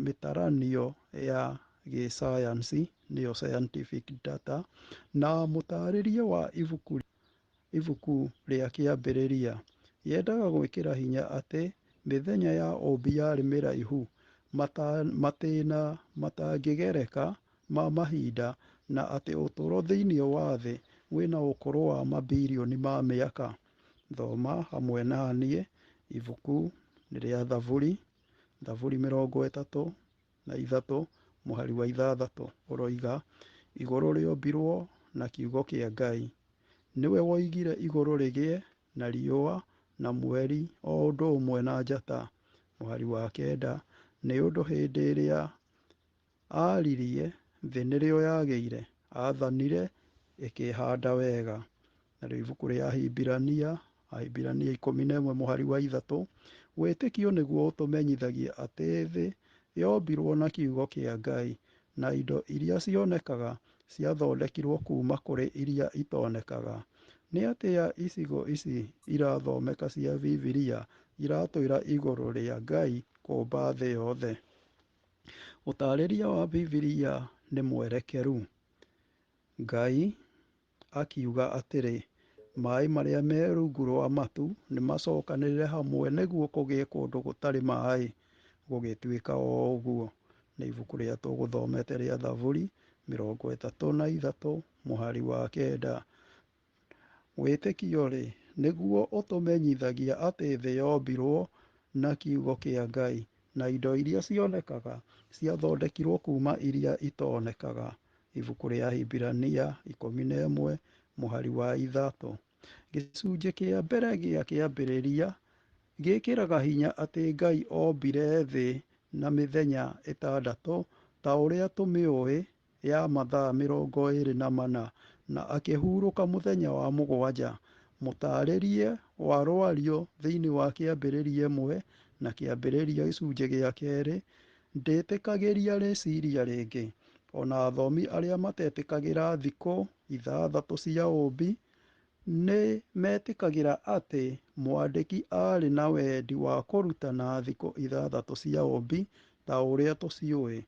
mĩtaranio ya gĩsayansi (scientific data) na mũtaarĩrie wa ibuku rĩa Kĩambĩrĩria. Yendaga gwĩkĩra hinya atĩ mĩthenya ya ũũmbi yarĩ mĩraihu, matĩna matangĩgereka ma mahinda, na atĩ ũtũũro thĩinĩ wa thĩ wĩna ũkũrũ wa mabilioni ma mĩaka. Thoma hamwe na niĩ ibuku rĩa Thaburi, Thaburi 33 mũhari wa 6 ũroiga, Igũrũ rĩombirwo na kiugo kĩa Ngai, nĩwe woigire igũrũ rĩgĩe na riũa na mweri o ũndũ ũmwe na njata. Mũhari wa 9, nĩ ũndũ hĩndĩ ĩrĩa aaririe, thĩ nĩrĩo yagĩire, aathanire ĩkĩĩhanda wega. Narĩo ibuku rĩa Ahibirania, Ahibirania 11 mũhari wa 3, wĩtĩkio nĩguo ũtũmenyithagia atĩ thĩ yombirwo na kiugo kĩa Ngai, na indo iria cionekaga ciathondekirwo kuuma kũrĩ iria itonekaga. Nĩ atĩa icigo ici irathomeka cia Bibilia iratwĩra igũrũ rĩa Ngai kũũmba thĩ yothe? Ũtaarĩria wa Bibilia nĩ mwerekeru. Ngai akiuga atĩrĩ, maĩ marĩa me rungu rwa matu nĩmacokanĩrĩre hamwe nĩguo kũgĩe kũndũ gũtarĩ maĩ. Gũgĩtuĩka o ũguo. Nĩ ibuku rĩa tũgũthomete rĩa Thaburi 33 mũhari wa 9. Wĩtĩkio-rĩ, nĩguo ũtũmenyithagia atĩ thĩ yombirwo na kiugo kĩa Ngai, na indo iria cionekaga ciathondekirwo kuuma iria itonekaga. Ibuku rĩa Ahibirania 11 mũhari wa 3. Gĩcunjĩ kĩa mbere gĩa Kĩambĩrĩria gĩkĩraga hinya atĩ Ngai ombire thĩ na mĩthenya 6 ta ũrĩa tũmĩũĩ ya mathaa 24 na akĩhurũka mũthenya wa mũgwanja. Mũtaarĩrie wa rwario thĩinĩ wa Kĩambĩrĩria 1 na Kĩambĩrĩria gĩcunjĩ gĩa 2 ndĩtĩkagĩria rĩciria rĩngĩ. Ona athomi arĩa matetĩkagĩra thikũ 6 cia ũũmbi Nĩ metĩkagĩra atĩ mwandĩki aarĩ na wendi wa kũrutana thikũ 6 cia ũũmbi ta ũrĩa tũciũĩ.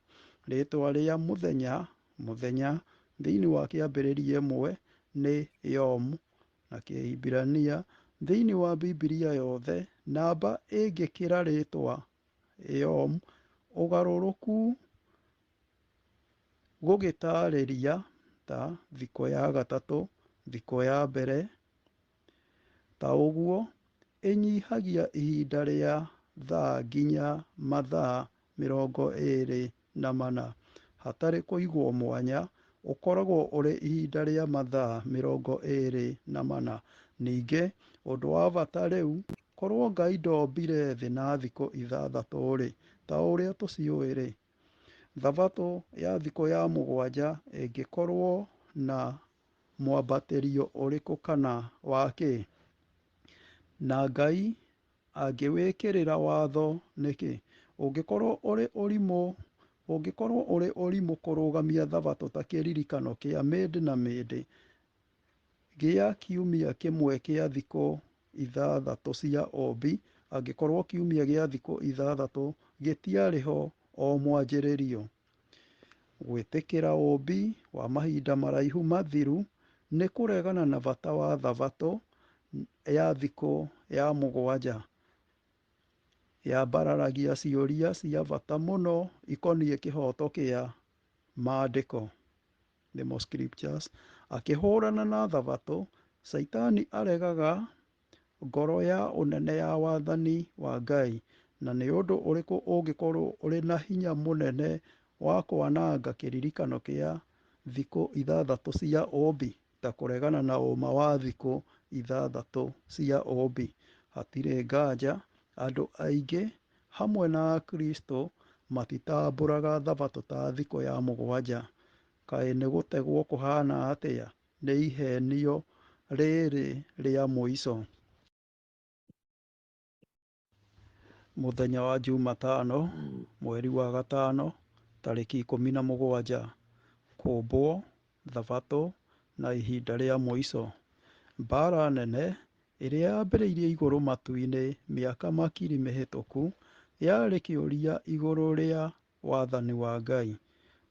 Rĩĩtwa rĩa mũthenya mũthenya thĩinĩ wa Kĩambĩrĩria 1 nĩ Yom na Kĩhibirania. Thĩinĩ wa Bibilia yothe, namba ĩngĩkĩra rĩĩtwa Yom ũgarũrũku gũgĩtaarĩria ta thikũ ya gatatũ, thikũ ya mbere, ta ũguo, ĩnyihagia ihinda rĩa thaa nginya mathaa 24. Hatarĩ kũigwo mwanya, ũkoragwo ũrĩ ihinda rĩa mathaa 24. Ningĩ, ũndũ wa bata rĩu, korwo Ngai ndombire thĩ na thikũ 6-rĩ, ta ũrĩa tũciũĩ-rĩ, Thabatũ ya thikũ ya 7 ĩngĩkorwo na mwambatĩrio ũrĩkũ kana wa kĩ? Na Ngai angĩwĩkĩrĩra watho nĩkĩ? Ũngĩkorwo ũrĩ ũrimũ ũngĩkorwo ũrĩ ũrimũ kũrũgamia Thabatũ ta kĩririkano kĩa mĩndĩ na mĩndĩ gĩa kiumia kĩmwe kĩa thikũ 6 cia ũũmbi angĩkorwo kiumia gĩa thikũ 6 gĩtiarĩ ho o mwanjĩrĩrio. Gwĩtĩkĩra ũũmbi wa mahinda maraihu mathiru nĩ kũregana na bata wa Thabatũ ya thikũ ya 7. Yambararagia ciũria cia bata mũno ikoniĩ kĩhooto kĩa Maandĩko, nĩmo scriptures. Akĩhũrana na Thabatũ, Caitani aregaga ngoro ya ũnene ya wathani wa Ngai. Na nĩ ũndũ ũrĩkũ ũngĩkorwo ũrĩ na hinya mũnene wa kwananga kĩririkano kĩa thikũ 6 cia ũũmbi ta kũregana na ũũma wa thikũ 6 cia ũũmbi? Hatirĩ nganja, andũ aingĩ, hamwe na Akristo, matitambũraga Thabatũ ta thikũ ya 7. Kaĩ nĩ gũtegwo kũhana atĩa nĩ ihenio rĩrĩ rĩa mũico? Mũthenya wa Jumatano, mweri wa gatano, tarĩki 17, kũũmbwo, Thabatũ, na ihinda rĩa mũico. Mbaara nene, ĩrĩa yambĩrĩirie igũrũ matu-inĩ mĩaka makiri mĩhĩtũku, yarĩ kĩũria igũrũ rĩa wathani wa Ngai.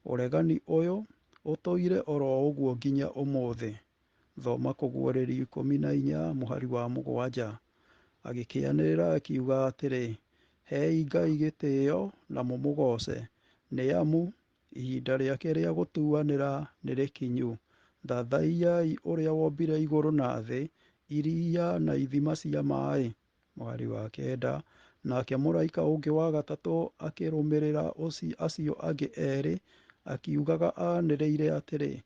Ũregani ũyũ ũtũire oro ũguo nginya ũmũthĩ. Thoma Kũguũrĩrio 14 mũhari wa 7. Agĩkĩanĩrĩra akiuga atĩrĩ, Hei Ngai gĩtĩo na mũmũgooce, nĩ amu ihinda rĩake rĩa gũtuanĩra nĩ rĩkinyu. Thathaiyai ũrĩa wombire igũrũ na thĩ, iria na ithima cia maĩ. Mũhari wa 9. Nake mũraika ũngĩ wa gatatũ akĩrũmĩrĩra acio angĩ erĩ, akiugaga anĩrĩire atĩrĩ,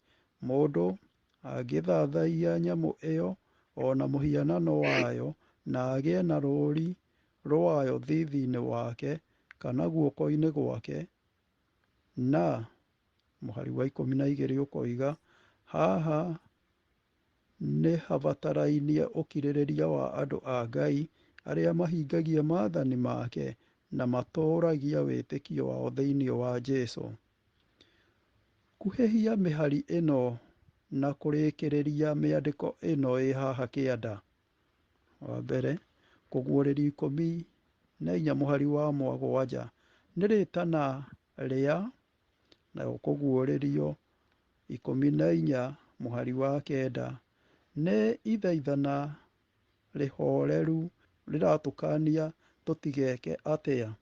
Mũndũ angĩthathaiya nyamũ ĩyo o na mũhianano wayo na agĩe na rũũri rwayo thiithi-inĩ wake kana guoko-inĩ gwake, na mũhari wa 12 ũkoiga, haha nĩ habatarainie ũkirĩrĩria wa andũ a Ngai arĩa mahingagia maathani make na matũũragia wĩtĩkio wao thĩinĩ wa Jesũ. Kuhĩhia mĩhari ĩno na kũrĩkĩrĩria mĩandĩko ĩno ĩ haha kĩanda. Wa mbere, Kũguũrĩrio 14 mũhari wa 7 nĩ rĩtana rĩa, nayo Kũguũrĩrio 14 mũhari wa 9 nĩ ithaithana rĩhoreru rĩratũkania tũtigeke atĩa?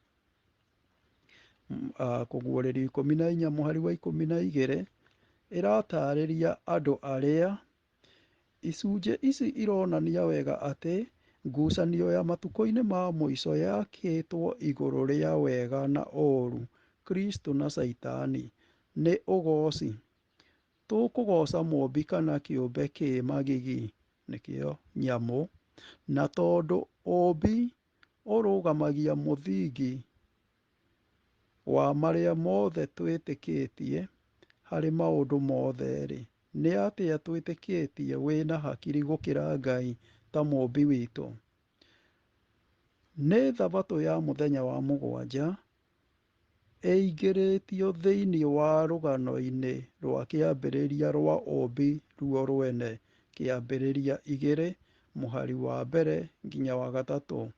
Kũguũrĩrio 14 mũhari wa 12 ĩratarĩria andũ arĩa. Icunjĩ ici ironania wega atĩ ngucanio ya matukũ-inĩ ma mũico yakĩtwo igũrũ rĩa wega na ũũru, Kristo na Caitani. Nĩ ũgooci? Tũkũgooca Mũũmbi kana kĩũmbe kĩ magigi, nĩkĩo nyamũ? Na tondũ ũũmbi ũrũgamagia mũthingi wa marĩa mothe twĩtĩkĩtie harĩ maũndũ mothe-rĩ, nĩ atĩa twĩtĩkĩtie wĩna hakiri gũkĩra Ngai ta Mũũmbi witũ? Nĩ Thabatũ ya mũthenya wa 7 ĩingĩrĩtio thĩinĩ wa rũgano-inĩ rwa kĩambĩrĩria rwa ũũmbi ruo rwene. Kĩambĩrĩria 2 mũhari wa mbere nginya wa gatatũ.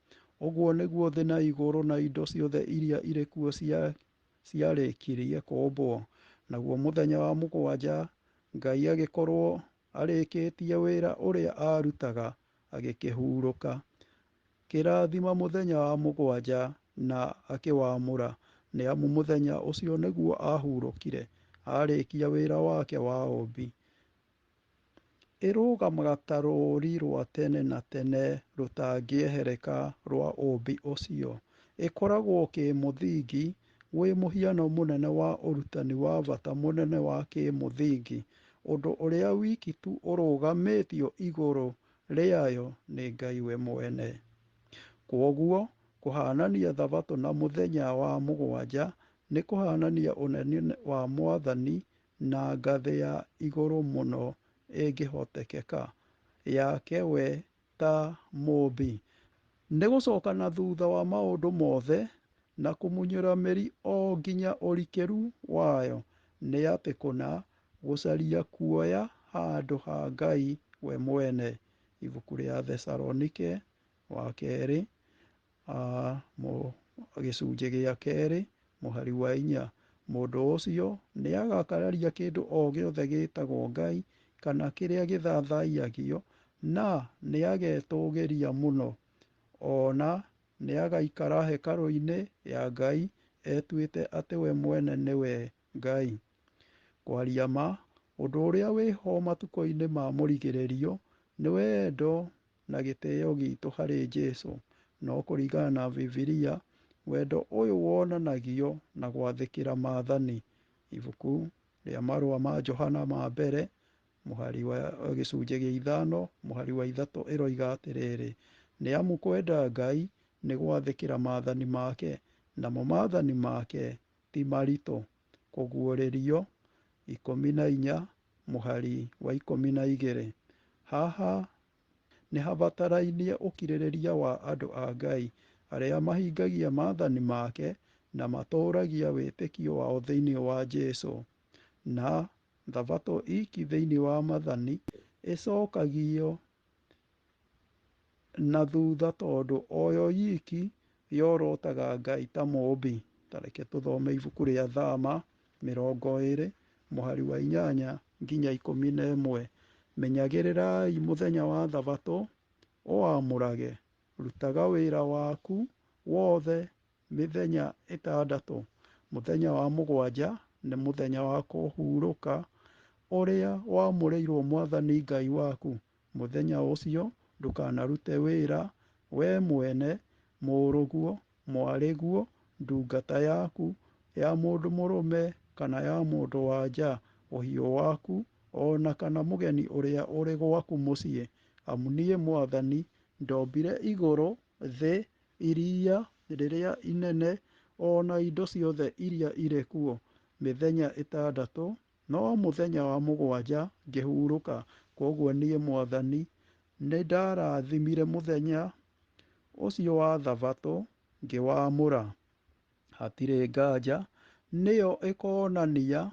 Ũguo nĩguo thĩ na igũrũ na indo ciothe iria irĩ kuo ciarĩkirie kũũmbwo. Naguo mũthenya wa mũgwanja Ngai agĩkorwo arĩkĩtie wĩra ũrĩa aarutaga, agĩkĩhurũka. Kĩrathima mũthenya wa mũgwanja na akĩwamũra, nĩ amu mũthenya ũcio nĩguo aahurũkire, arĩkia wĩra wake wa ũũmbi. Ĩrũgamaga ta rũũri rwa tene na tene rũtangĩehereka rwa ũũmbi ũcio. Ĩkoragwo kĩmũthingi, wĩ mũhiano mũnene wa ũrutani wa bata mũnene wa kĩmũthingi. Ũndũ ũrĩa wiki tu ũrũgamĩtio igũrũ rĩayo nĩ Ngai we mwene. Kwoguo, kũhaanania Thabatũ na mũthenya wa mũgwanja nĩ kũhaanania ũnene wa Mwathani na ngathĩ ya igũrũ mũno ĩngĩhotekeka, yake we ta Mũũmbi. Nĩ gũcoka na thutha wa maũndũ mothe na kũmunyũra mĩri o nginya ũrikĩru wayo, nĩ atĩ kũna, gũcaria kuoya handũ ha Ngai we mwene. Ibuku rĩa Thesalonike wa kerĩ, gĩcunjĩ gĩa kerĩ, mũhari wa 4. Mũndũ ũcio nĩ agakararia kĩndũ o gĩothe gĩtagwo Ngai kana kĩrĩa gĩthathaiagio, na nĩ agetũũgĩria mũno. O na nĩ agaikara hekarũ-inĩ ya Ngai etuĩte atĩ we mwene nĩwe Ngai. Kwaria ma, ũndũ ũrĩa wĩho matukũ-inĩ ma mũrigĩrĩrio nĩ wendo na gĩtĩo gitũ harĩ Jesũ. No kũringana na Bibilia, wendo ũyũ wonanagio na gwathĩkĩra maathani. Ibuku rĩa marũa ma Johana ma mbere, mũhari wa gĩcunjĩ gĩa 5 mũhari wa 3 ĩroiga atĩrĩrĩ, nĩ amu kwenda Ngai nĩ gwathĩkĩra maathani make, namo maathani make ti maritũ. Kũguũrĩrio 14 mũhari wa 12. Haha nĩ habatarainie ũkirĩrĩria wa andũ a Ngai arĩa mahingagia maathani make na matũũragia wĩtĩkio wao thĩinĩ wa Jesũ. Na Thabatũ iki thĩinĩ wa maathani ĩcokagio na thutha tondũ oyo iki yorotaga Ngai ta Mũũmbi. Ta reke tũthome ibuku rĩa Thama 20 mũhari wa 8 nginya 11. Menyagĩrĩrai mũthenya wa Thabatũ, ũwamũrage, rutaga wĩra waku wothe mĩthenya 6. Mũthenya wa mũgwanja nĩ mũthenya wa kũhurũka ũrĩa wamũrĩirwo Mwathani Ngai waku. Mũthenya ũcio ndũkanarute wĩra, we mwene, mũrũguo, mwarĩguo, ndungata yaku ya mũndũ mũrũme kana ya mũndũ wa nja, ũhiũ waku, o na kana mũgeni ũrĩa ũrĩ gwaku mũciĩ. Amu niĩ Mwathani ndombire igũrũ, thĩ, iria rĩrĩa inene, o na indo ciothe iria irĩ kuo, mĩthenya 6, no mũthenya wa mũgwanja ngĩhurũka. Kwoguo niĩ Mwathani nĩ ndarathimire mũthenya ũcio wa Thabatũ ngĩwamũra. Hatirĩ nganja nĩyo ĩkonania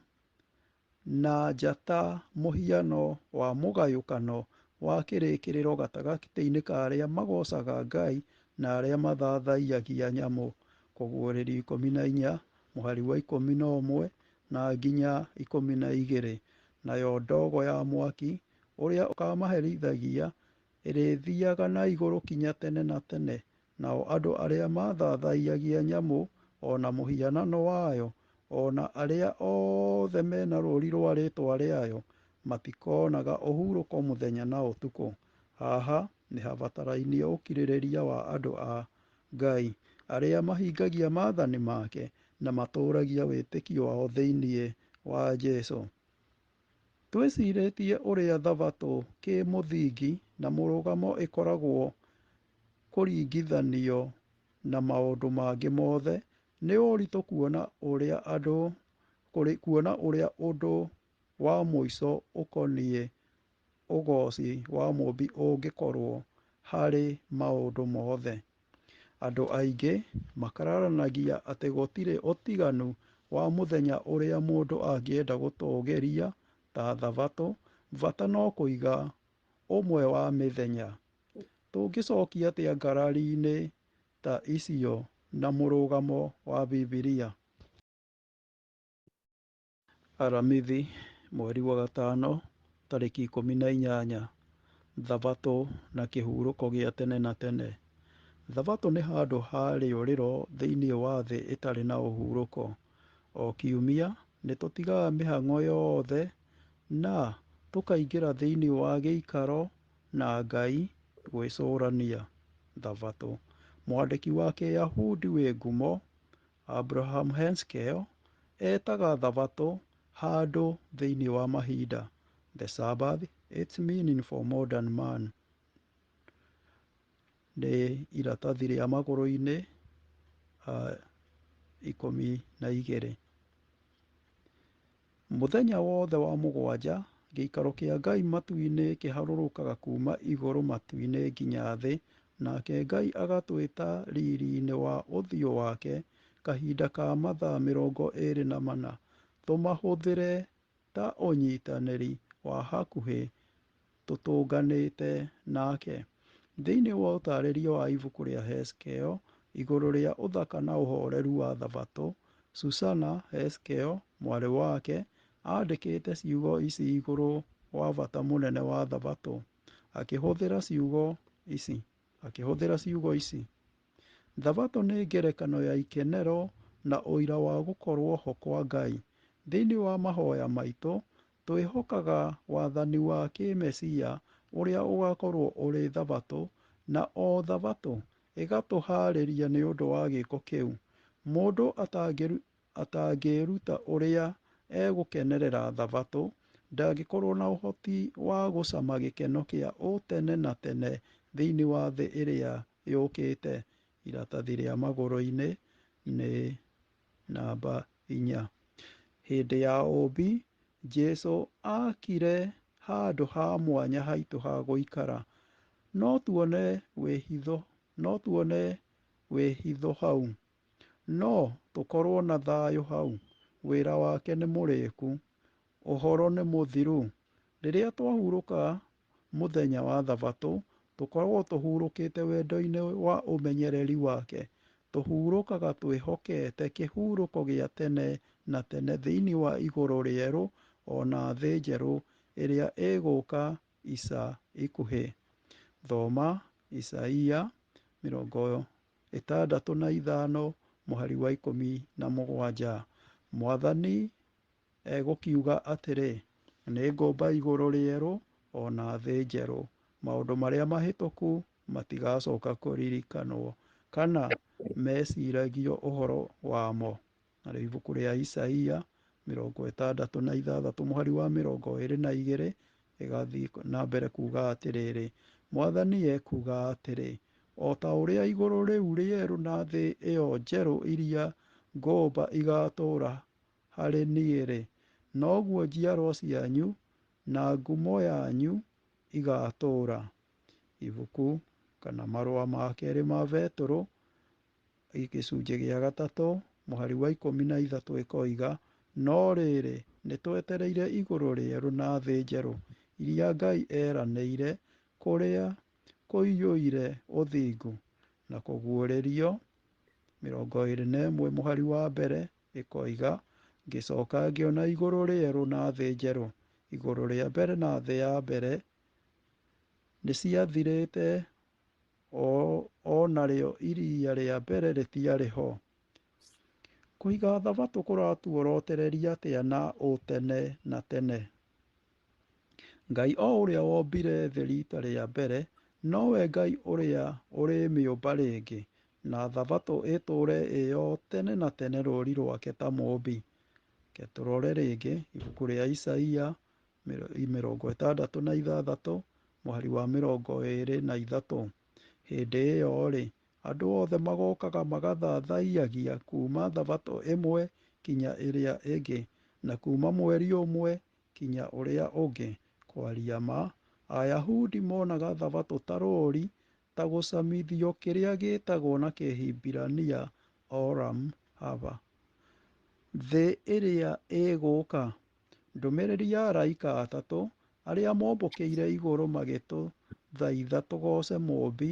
na njata mũhiano wa mũgayũkano wa kĩrĩkĩrĩro gatagatĩ-inĩ ka arĩa magocaga Ngai na arĩa mathathaiyagia nyamũ. Kũguũrĩrio 14 mũhari wa 11 na nginya 12. Nayo ndogo ya mwaki ũrĩa ũkamaherithagia ĩrĩthiaga na igũrũ kinya tene na tene, nao andũ arĩa mathathaiyagia nyamũ o na mũhianano wayo, o na arĩa othe mena rũũri rwa rĩĩtwa rĩayo, matikonaga ũhurũko mũthenya na ũtukũ. Haha nĩ habatarainie ũkirĩrĩria wa andũ a Ngai arĩa mahingagia maathani make na matũũragia wĩtĩkio wao thĩinĩ wa Jesũ. Twĩcirĩtie ũrĩa Thabatũ kĩmũthingi na mũrũgamo ĩkoragwo kũringithanio na maũndũ mangĩ mothe, nĩ ũritũ kuona ũrĩa ũndũ wa mũico ũkoniĩ ũgoci wa Mũũmbi ũngĩkorwo harĩ maũndũ mothe. Andũ aingĩ makararanagia atĩ gũtirĩ ũtiganu wa mũthenya ũrĩa mũndũ angĩenda gũtũũgĩria ta Thabatũ, bata no kũiga ũmwe wa mĩthenya. Tũngĩcokia atĩa ngarari-inĩ ta icio na mũrũgamo wa Bibilia? Aramithi, mweri wa gatano, tarĩki 18, Thabatũ na kĩhurũko gĩa tene na tene. Thabatũ nĩ handũ ha rĩũrĩro thĩinĩ wa thĩ ĩtarĩ na ũhurũko. O kiumia, nĩ tũtigaga mĩhang'o yothe na tũkaingĩra thĩinĩ wa gĩikaro na Ngai gwĩcũrania Thabatũ. Mwandĩki wa Kĩyahudi wĩ ngumo, Abraham Heschel, etaga Thabatũ handũ thĩinĩ wa mahinda, The Sabbath, Its Meaning for Modern Man. Nĩ iratathi rĩa magũrũ-inĩ 12. Mũthenya wothe wa mũgwanja, gĩikaro kĩa Ngai matu-inĩ kĩharũrũkaga kuuma igũrũ matu-inĩ nginya thĩ, nake Ngai agatwĩta riri-inĩ wa ũthiũ wake kahinda ka mathaa 24, tũmahũthĩre ta ũnyitanĩri wa hakuhĩ tũtũnganĩte nake. Thĩinĩ wa ũtaarĩria wa ibuku rĩa Hesekiel igũrũ rĩa ũthaka na ũhoreru wa Thabatũ, Susana Heschel, mwarĩ wake, aandĩkĩte ciugo ici igũrũ wa bata mũnene wa Thabatũ, akĩhũthĩra ciugo ici, akĩhũthĩra ciugo ici: Thabatũ nĩ ngerekano ya ikenero na ũira wa gũkorũo ho kwa Ngai. Thĩinĩ wa mahoya maitũ, twĩhokaga wathani wa kĩĩmecia ũrĩa ũgakorũo ũrĩ Thabatũ, na o Thabatũ ĩgatũhaarĩria nĩ ũndũ wa gĩĩko kĩu. Mũndũ atangĩĩruta ũrĩa egũkenerera Thabatũ, ndangĩkorũo na ũhoti wa gũcama gĩkeno kĩa ũtene na tene thĩinĩ wa thĩ ĩrĩa yũkĩte. Iratathi rĩa magũrũ-inĩ nĩ namba 4. Hĩndĩ ya ũũmbi, Jesu aakire handũ ha mwanya haitũ ha gũikara. No tuone wĩhitho, no tuone wĩhitho hau. No tũkorũo na thayũ hau. Wĩra wake nĩ mũrĩku. Ũhoro nĩ mũthiru. Rĩrĩa twahurũka mũthenya wa Thabatũ, tũkoragwo tũhurũkĩte wendo-inĩ wa ũmenyereri wake. Tũhurũkaga twĩhokete kĩhurũko gĩa tene na tene thĩinĩ wa igũrũ rĩerũ o na thĩ njerũ ĩrĩa ĩgũka ica ikuhĩ. Thoma Isaia 65 mũhari wa 17. Mwathani egũkiuga atĩrĩ, nĩngũmba igũrũ rĩerũ o na thĩ njerũ. Maũndũ marĩa mahĩtũku matigacoka kũririkanwo kana meciragio ũhoro wamo. Narĩo ibuku rĩa Isaia 66 mũhari wa 22 ĩgathiĩ na mbere kuuga atĩrĩrĩ, Mwathani ekuuga atĩrĩ, o ta ũrĩa igũrũ rĩu rĩerũ na thĩ ĩyo njerũ iria ngũmba igatũũra harĩ niĩ-rĩ, noguo njiarwa cianyu na ngumo yanyu igatũũra. Ibuku kana marũa ma kerĩ ma Betũrũ gĩcunjĩ gĩa gatatũ mũhari wa 13 ĩkoiga, no rĩrĩ, nĩ twetereire igũrũ rĩerũ na thĩ njerũ iria Ngai eranĩire kũrĩa kũiyũire ũthingu. Na kũguũrĩrio 21 mũhari wa mbere ĩkoiga, ngĩcoka ngĩona igũrũ rĩerũ na thĩ njerũ. Igũrũ rĩa mbere na thĩ ya mbere nĩ ciathirĩte, o narĩo iria rĩa mbere rĩtiarĩ ho. Kũiga Thabatũ kũratuorotereria atĩa na ũtene na tene? Ngai o ũrĩa wombire thĩ rita rĩa mbere, nowe Ngai ũrĩa ũrĩmĩũmba rĩngĩ, na Thabatũ ĩtũũre ĩyo tene na tene rũũri rwake ta mũũmbi. Reke tũrore rĩngĩ ibuku rĩa Isaia 66 mũhari wa 23. Hĩndĩ ĩyo-rĩ, andũ othe magokaga magathathaiyagia kuuma Thabatũ ĩmwe kinya ĩrĩa ĩngĩ, na kuuma mweri ũmwe kinya ũrĩa ũngĩ. Kwaria ma, Ayahudi monaga Thabatũ ta rũũri, ta gũcamithio kĩrĩa gĩtagwo na Kĩhibirania Olam Haba, thĩ ĩrĩa ĩgũka. Ndũmĩrĩri ya araika atatũ Arĩa mombũkĩire igũrũ magĩtũthaitha tũgooce Mũũmbi,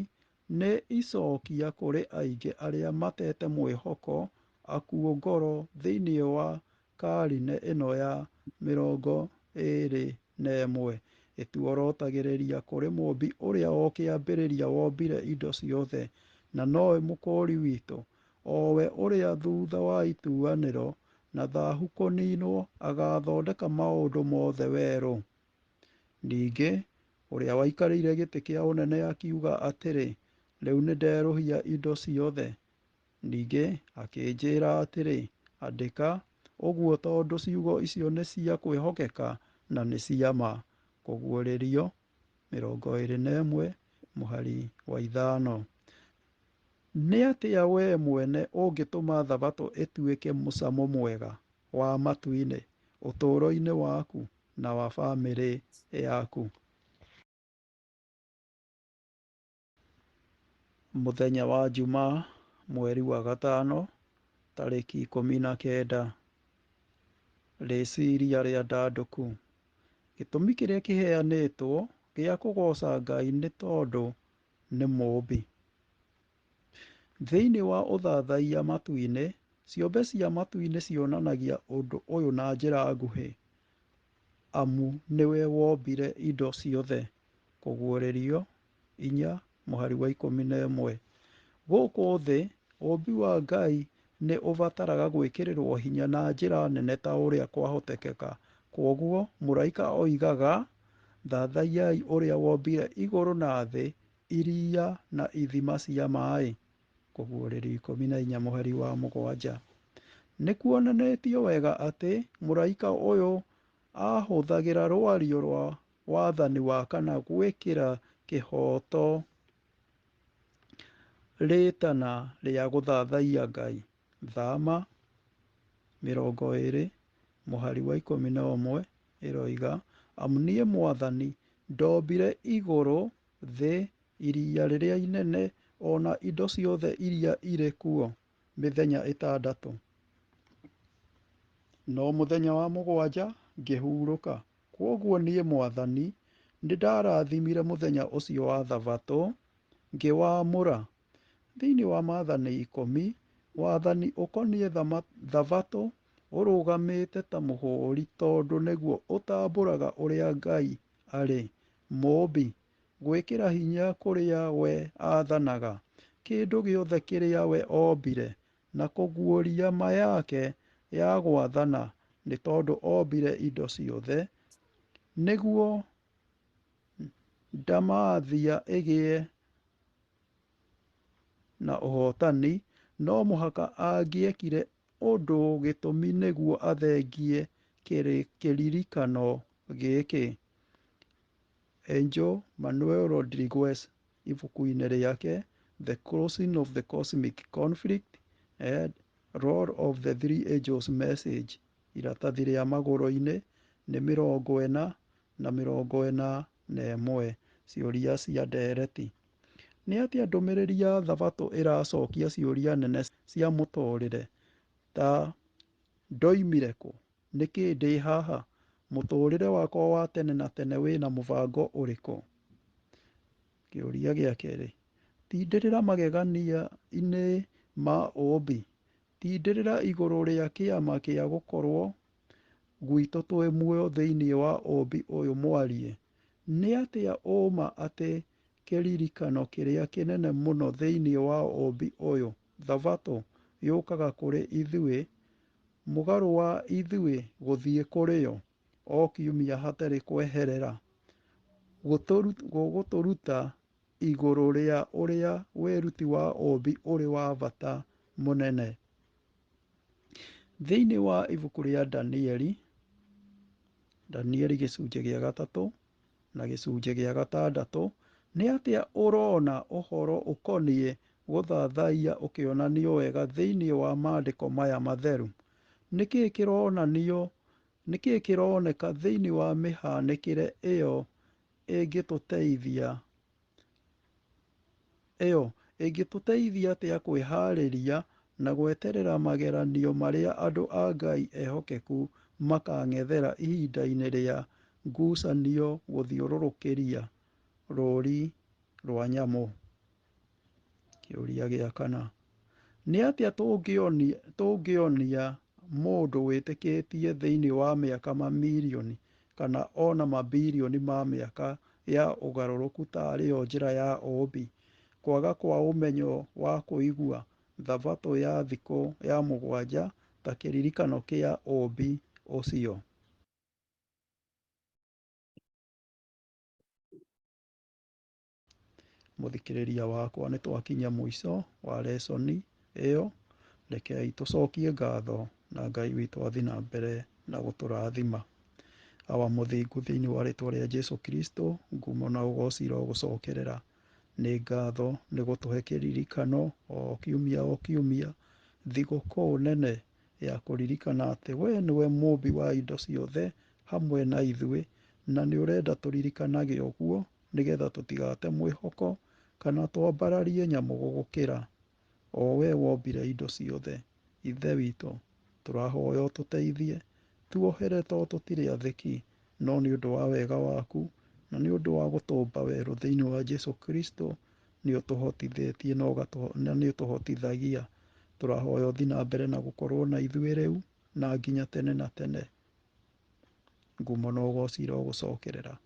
nĩ icokia kũrĩ aingĩ arĩa matete mwĩhoko, akuũ ngoro thĩinĩ wa karine ĩno ya 21. Ĩtuorotagĩrĩria kũrĩ Mũũmbi ũrĩa o kĩambĩrĩria wombire indo ciothe, na nowe Mũkũũri witũ, o we ũrĩa thutha wa ituanĩro na thahu kũninwo agathondeka maũndũ mothe werũ. Ningĩ ũrĩa waikarĩire gĩtĩ kĩa ũnene akiuga atĩrĩ, rĩu nĩnderũhia indo ciothe. Ningĩ akĩnjĩra atĩrĩ, andĩka ũguo tondũ ciugo icio nĩ cia kwĩhokeka na nĩ cia ma. Kũguũrĩrio 21 mũhari wa 5. Nĩ atĩa wee mwene ũngĩtũma Thabatũ ĩtuĩke mũcamo mwega wa matu-inĩ ũtũũro-inĩ waku na wa famĩlĩ yaku? Mũthenya wa Jumaa, mweri wa 5, tarĩki 19. Rĩciria rĩandandũku. Gĩtũmi kĩrĩa kĩheanĩtwo gĩa kũgooca Ngai nĩ tondũ nĩ Mũũmbi. Thĩinĩ wa ũthathaiya matu-inĩ, ciũmbe cia matu-inĩ cionanagia ũndũ ũyũ na njĩra nguhĩ: amu nĩwe wombire indo ciothe. Kũguũrĩrio 4 mũhari wa 11. Gũkũ thĩ, ũũmbi wa Ngai nĩ ũbataraga gwĩkĩrĩrũo hinya na njĩra nene ta ũrĩa kwahoteka. Kwoguo mũraika oigaga, thathaiyai ũrĩa wombire igũrũ na thĩ, iria na ithima cia maĩ. Kũguũrĩrio 14 mũhari wa 7. Nĩ kuonanĩtio wega atĩ mũraika ũyũ aahũthagĩra rwario rwa wathani wa kana gwĩkĩra kĩhooto rĩĩtana rĩa gũthathaiya Ngai. Thama 20 mũhari wa 11 ĩroiga, amu niĩ Mwathani ndombire igũrũ, thĩ, iria rĩrĩa inene, o na indo ciothe iria irĩ kuo, mĩthenya 6. No mũthenya wa 7 ngĩhurũka. Kwoguo niĩ Mwathani nĩndarathimire mũthenya ũcio wa Thabatũ, ngĩwamũra. Thĩinĩ wa maathani 10, wathani ũkoniĩ Thabatũ ũrũgamĩte ta mũhũũri tondũ nĩguo ũtambũraga ũrĩa Ngai arĩ, Mũũmbi, gwĩkĩra hinya kũrĩa we athanaga, kĩndũ gĩothe kĩrĩa we ombire, na kũguũria ma yake ya gwathana nĩ tondũ ombire indo ciothe, nĩguo ndamathia ĩgĩe na ũhootani, no mũhaka angĩekire ũndũ gĩtũmi nĩguo athengie kĩririkano gĩkĩ. Angel Manuel Rodriguez ibuku-inĩ rĩake The Closing of the Cosmic Conflict and Role of the Three Angels Message, iratathi rĩa magũrũ-inĩ nĩ 41 na 41. Ciũria cia ndereti. Nĩ atĩa ndũmĩrĩri ya Thabatũ ĩracokia ciũria nene cia mũtũũrĩre ta ndoimire kũ, nĩkĩ ndĩ haha, mũtũũrĩre wakwa wa tene na tene wĩna mũbango ũrĩkũ? Kĩũria gĩa kerĩ, tindĩrĩra magegania-inĩ ma ũũmbi. Tindĩrĩra igũrũ rĩa kĩama kĩa gũkorwo gwitũ twĩ muoyo thĩinĩ wa ũũmbi ũyũ mwarie. Nĩ atĩa ũũma atĩ kĩririkano kĩrĩa kĩnene mũno thĩinĩ wa ũũmbi ũyũ, Thabatũ, yũkaga kũrĩ ithuĩ, mũgarũ wa ithuĩ gũthiĩ kũrĩ yo, o kiumia hatarĩ kweherera, gũgũtũruta igũrũ rĩa ũrĩa wĩruti wa ũũmbi ũrĩ wa bata mũnene. Thĩinĩ wa ibuku rĩa Danieli, Danieli gĩcunjĩ gĩa 3 na gĩcunjĩ gĩa 6, nĩ atĩa ũrona ũhoro ũkoniĩ gũthathaiya ũkĩonanio wega thĩinĩ wa maandĩko maya matheru? Nĩkĩ kĩronanio, nĩkĩ kĩroneka thĩinĩ wa mĩhanĩkĩre ĩyo ĩngĩtũteithia ĩngĩtũteithia atĩa kwĩharĩria na gweterera mageranio marĩa andũ a Ngai ehokeku makang'ethera ihinda-inĩ rĩa ngucanio gũthiũrũrũkĩria rũũri rwa nyamũ? Kĩũria gĩa kana, nĩ atĩa tũngĩonia mũndũ wĩtĩkĩtie thĩinĩ wa mĩaka mamirioni kana ona mabirioni ma mĩaka ya ũgarũrũku tarĩ yo njĩra ya ũũmbi, kwaga kwa ũmenyo wa kũigua thabatũ ya thikũ ya mũgwanja ta kĩririkano kĩa ũũmbi ũcio? Mũthikĩrĩria wakwa, nĩ twakinya mũico wa lesson ĩyo. Rekei tũcokie ngatho na Ngai witũ athiĩ na mbere na gũtũrathima. Awa mũthingu, thĩinĩ wa rĩtwa rĩa Jesu Kristo, ngumo na ũgoci irogũcokerera. Nĩ ngatho nĩ gũtũhe kĩririkano o kiumia o kiumia, thigũkũ nene ya kũririkana atĩ we nĩwe mũũmbi wa indo ciothe hamwe na ithuĩ, na nĩ ũrenda tũririkanage ũguo nĩgetha tũtigate mwĩhoko kana twambararie nyamũ gũgũkĩra, o we wombire indo ciothe. Ithe witũ, tũrahoya ũtũteithie, tuohere to tũtirĩ athĩki, no nĩ ũndũ wa wega waku na nĩ ũndũ wa gũtũmba werũ thĩinĩ wa Jesu Kristo, nĩ ũtũhotithĩtie na nĩ ũtũhotithagia. Tũrahoya ũthiĩ na mbere na gũkorwo na ithuĩ rĩu na nginya tene na tene. Ngumo na ũgoci irogũcokerera.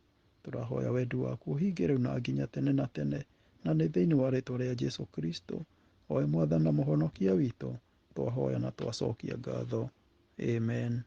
Tũrahoya wendi waku ũhinge rĩu na nginya tene na tene, na nĩ thĩinĩ wa rĩtwa rĩa Jesu Kristo, o we Mwathani na Mũhonokia witũ, twahoya na twacokia ngatho. Amen.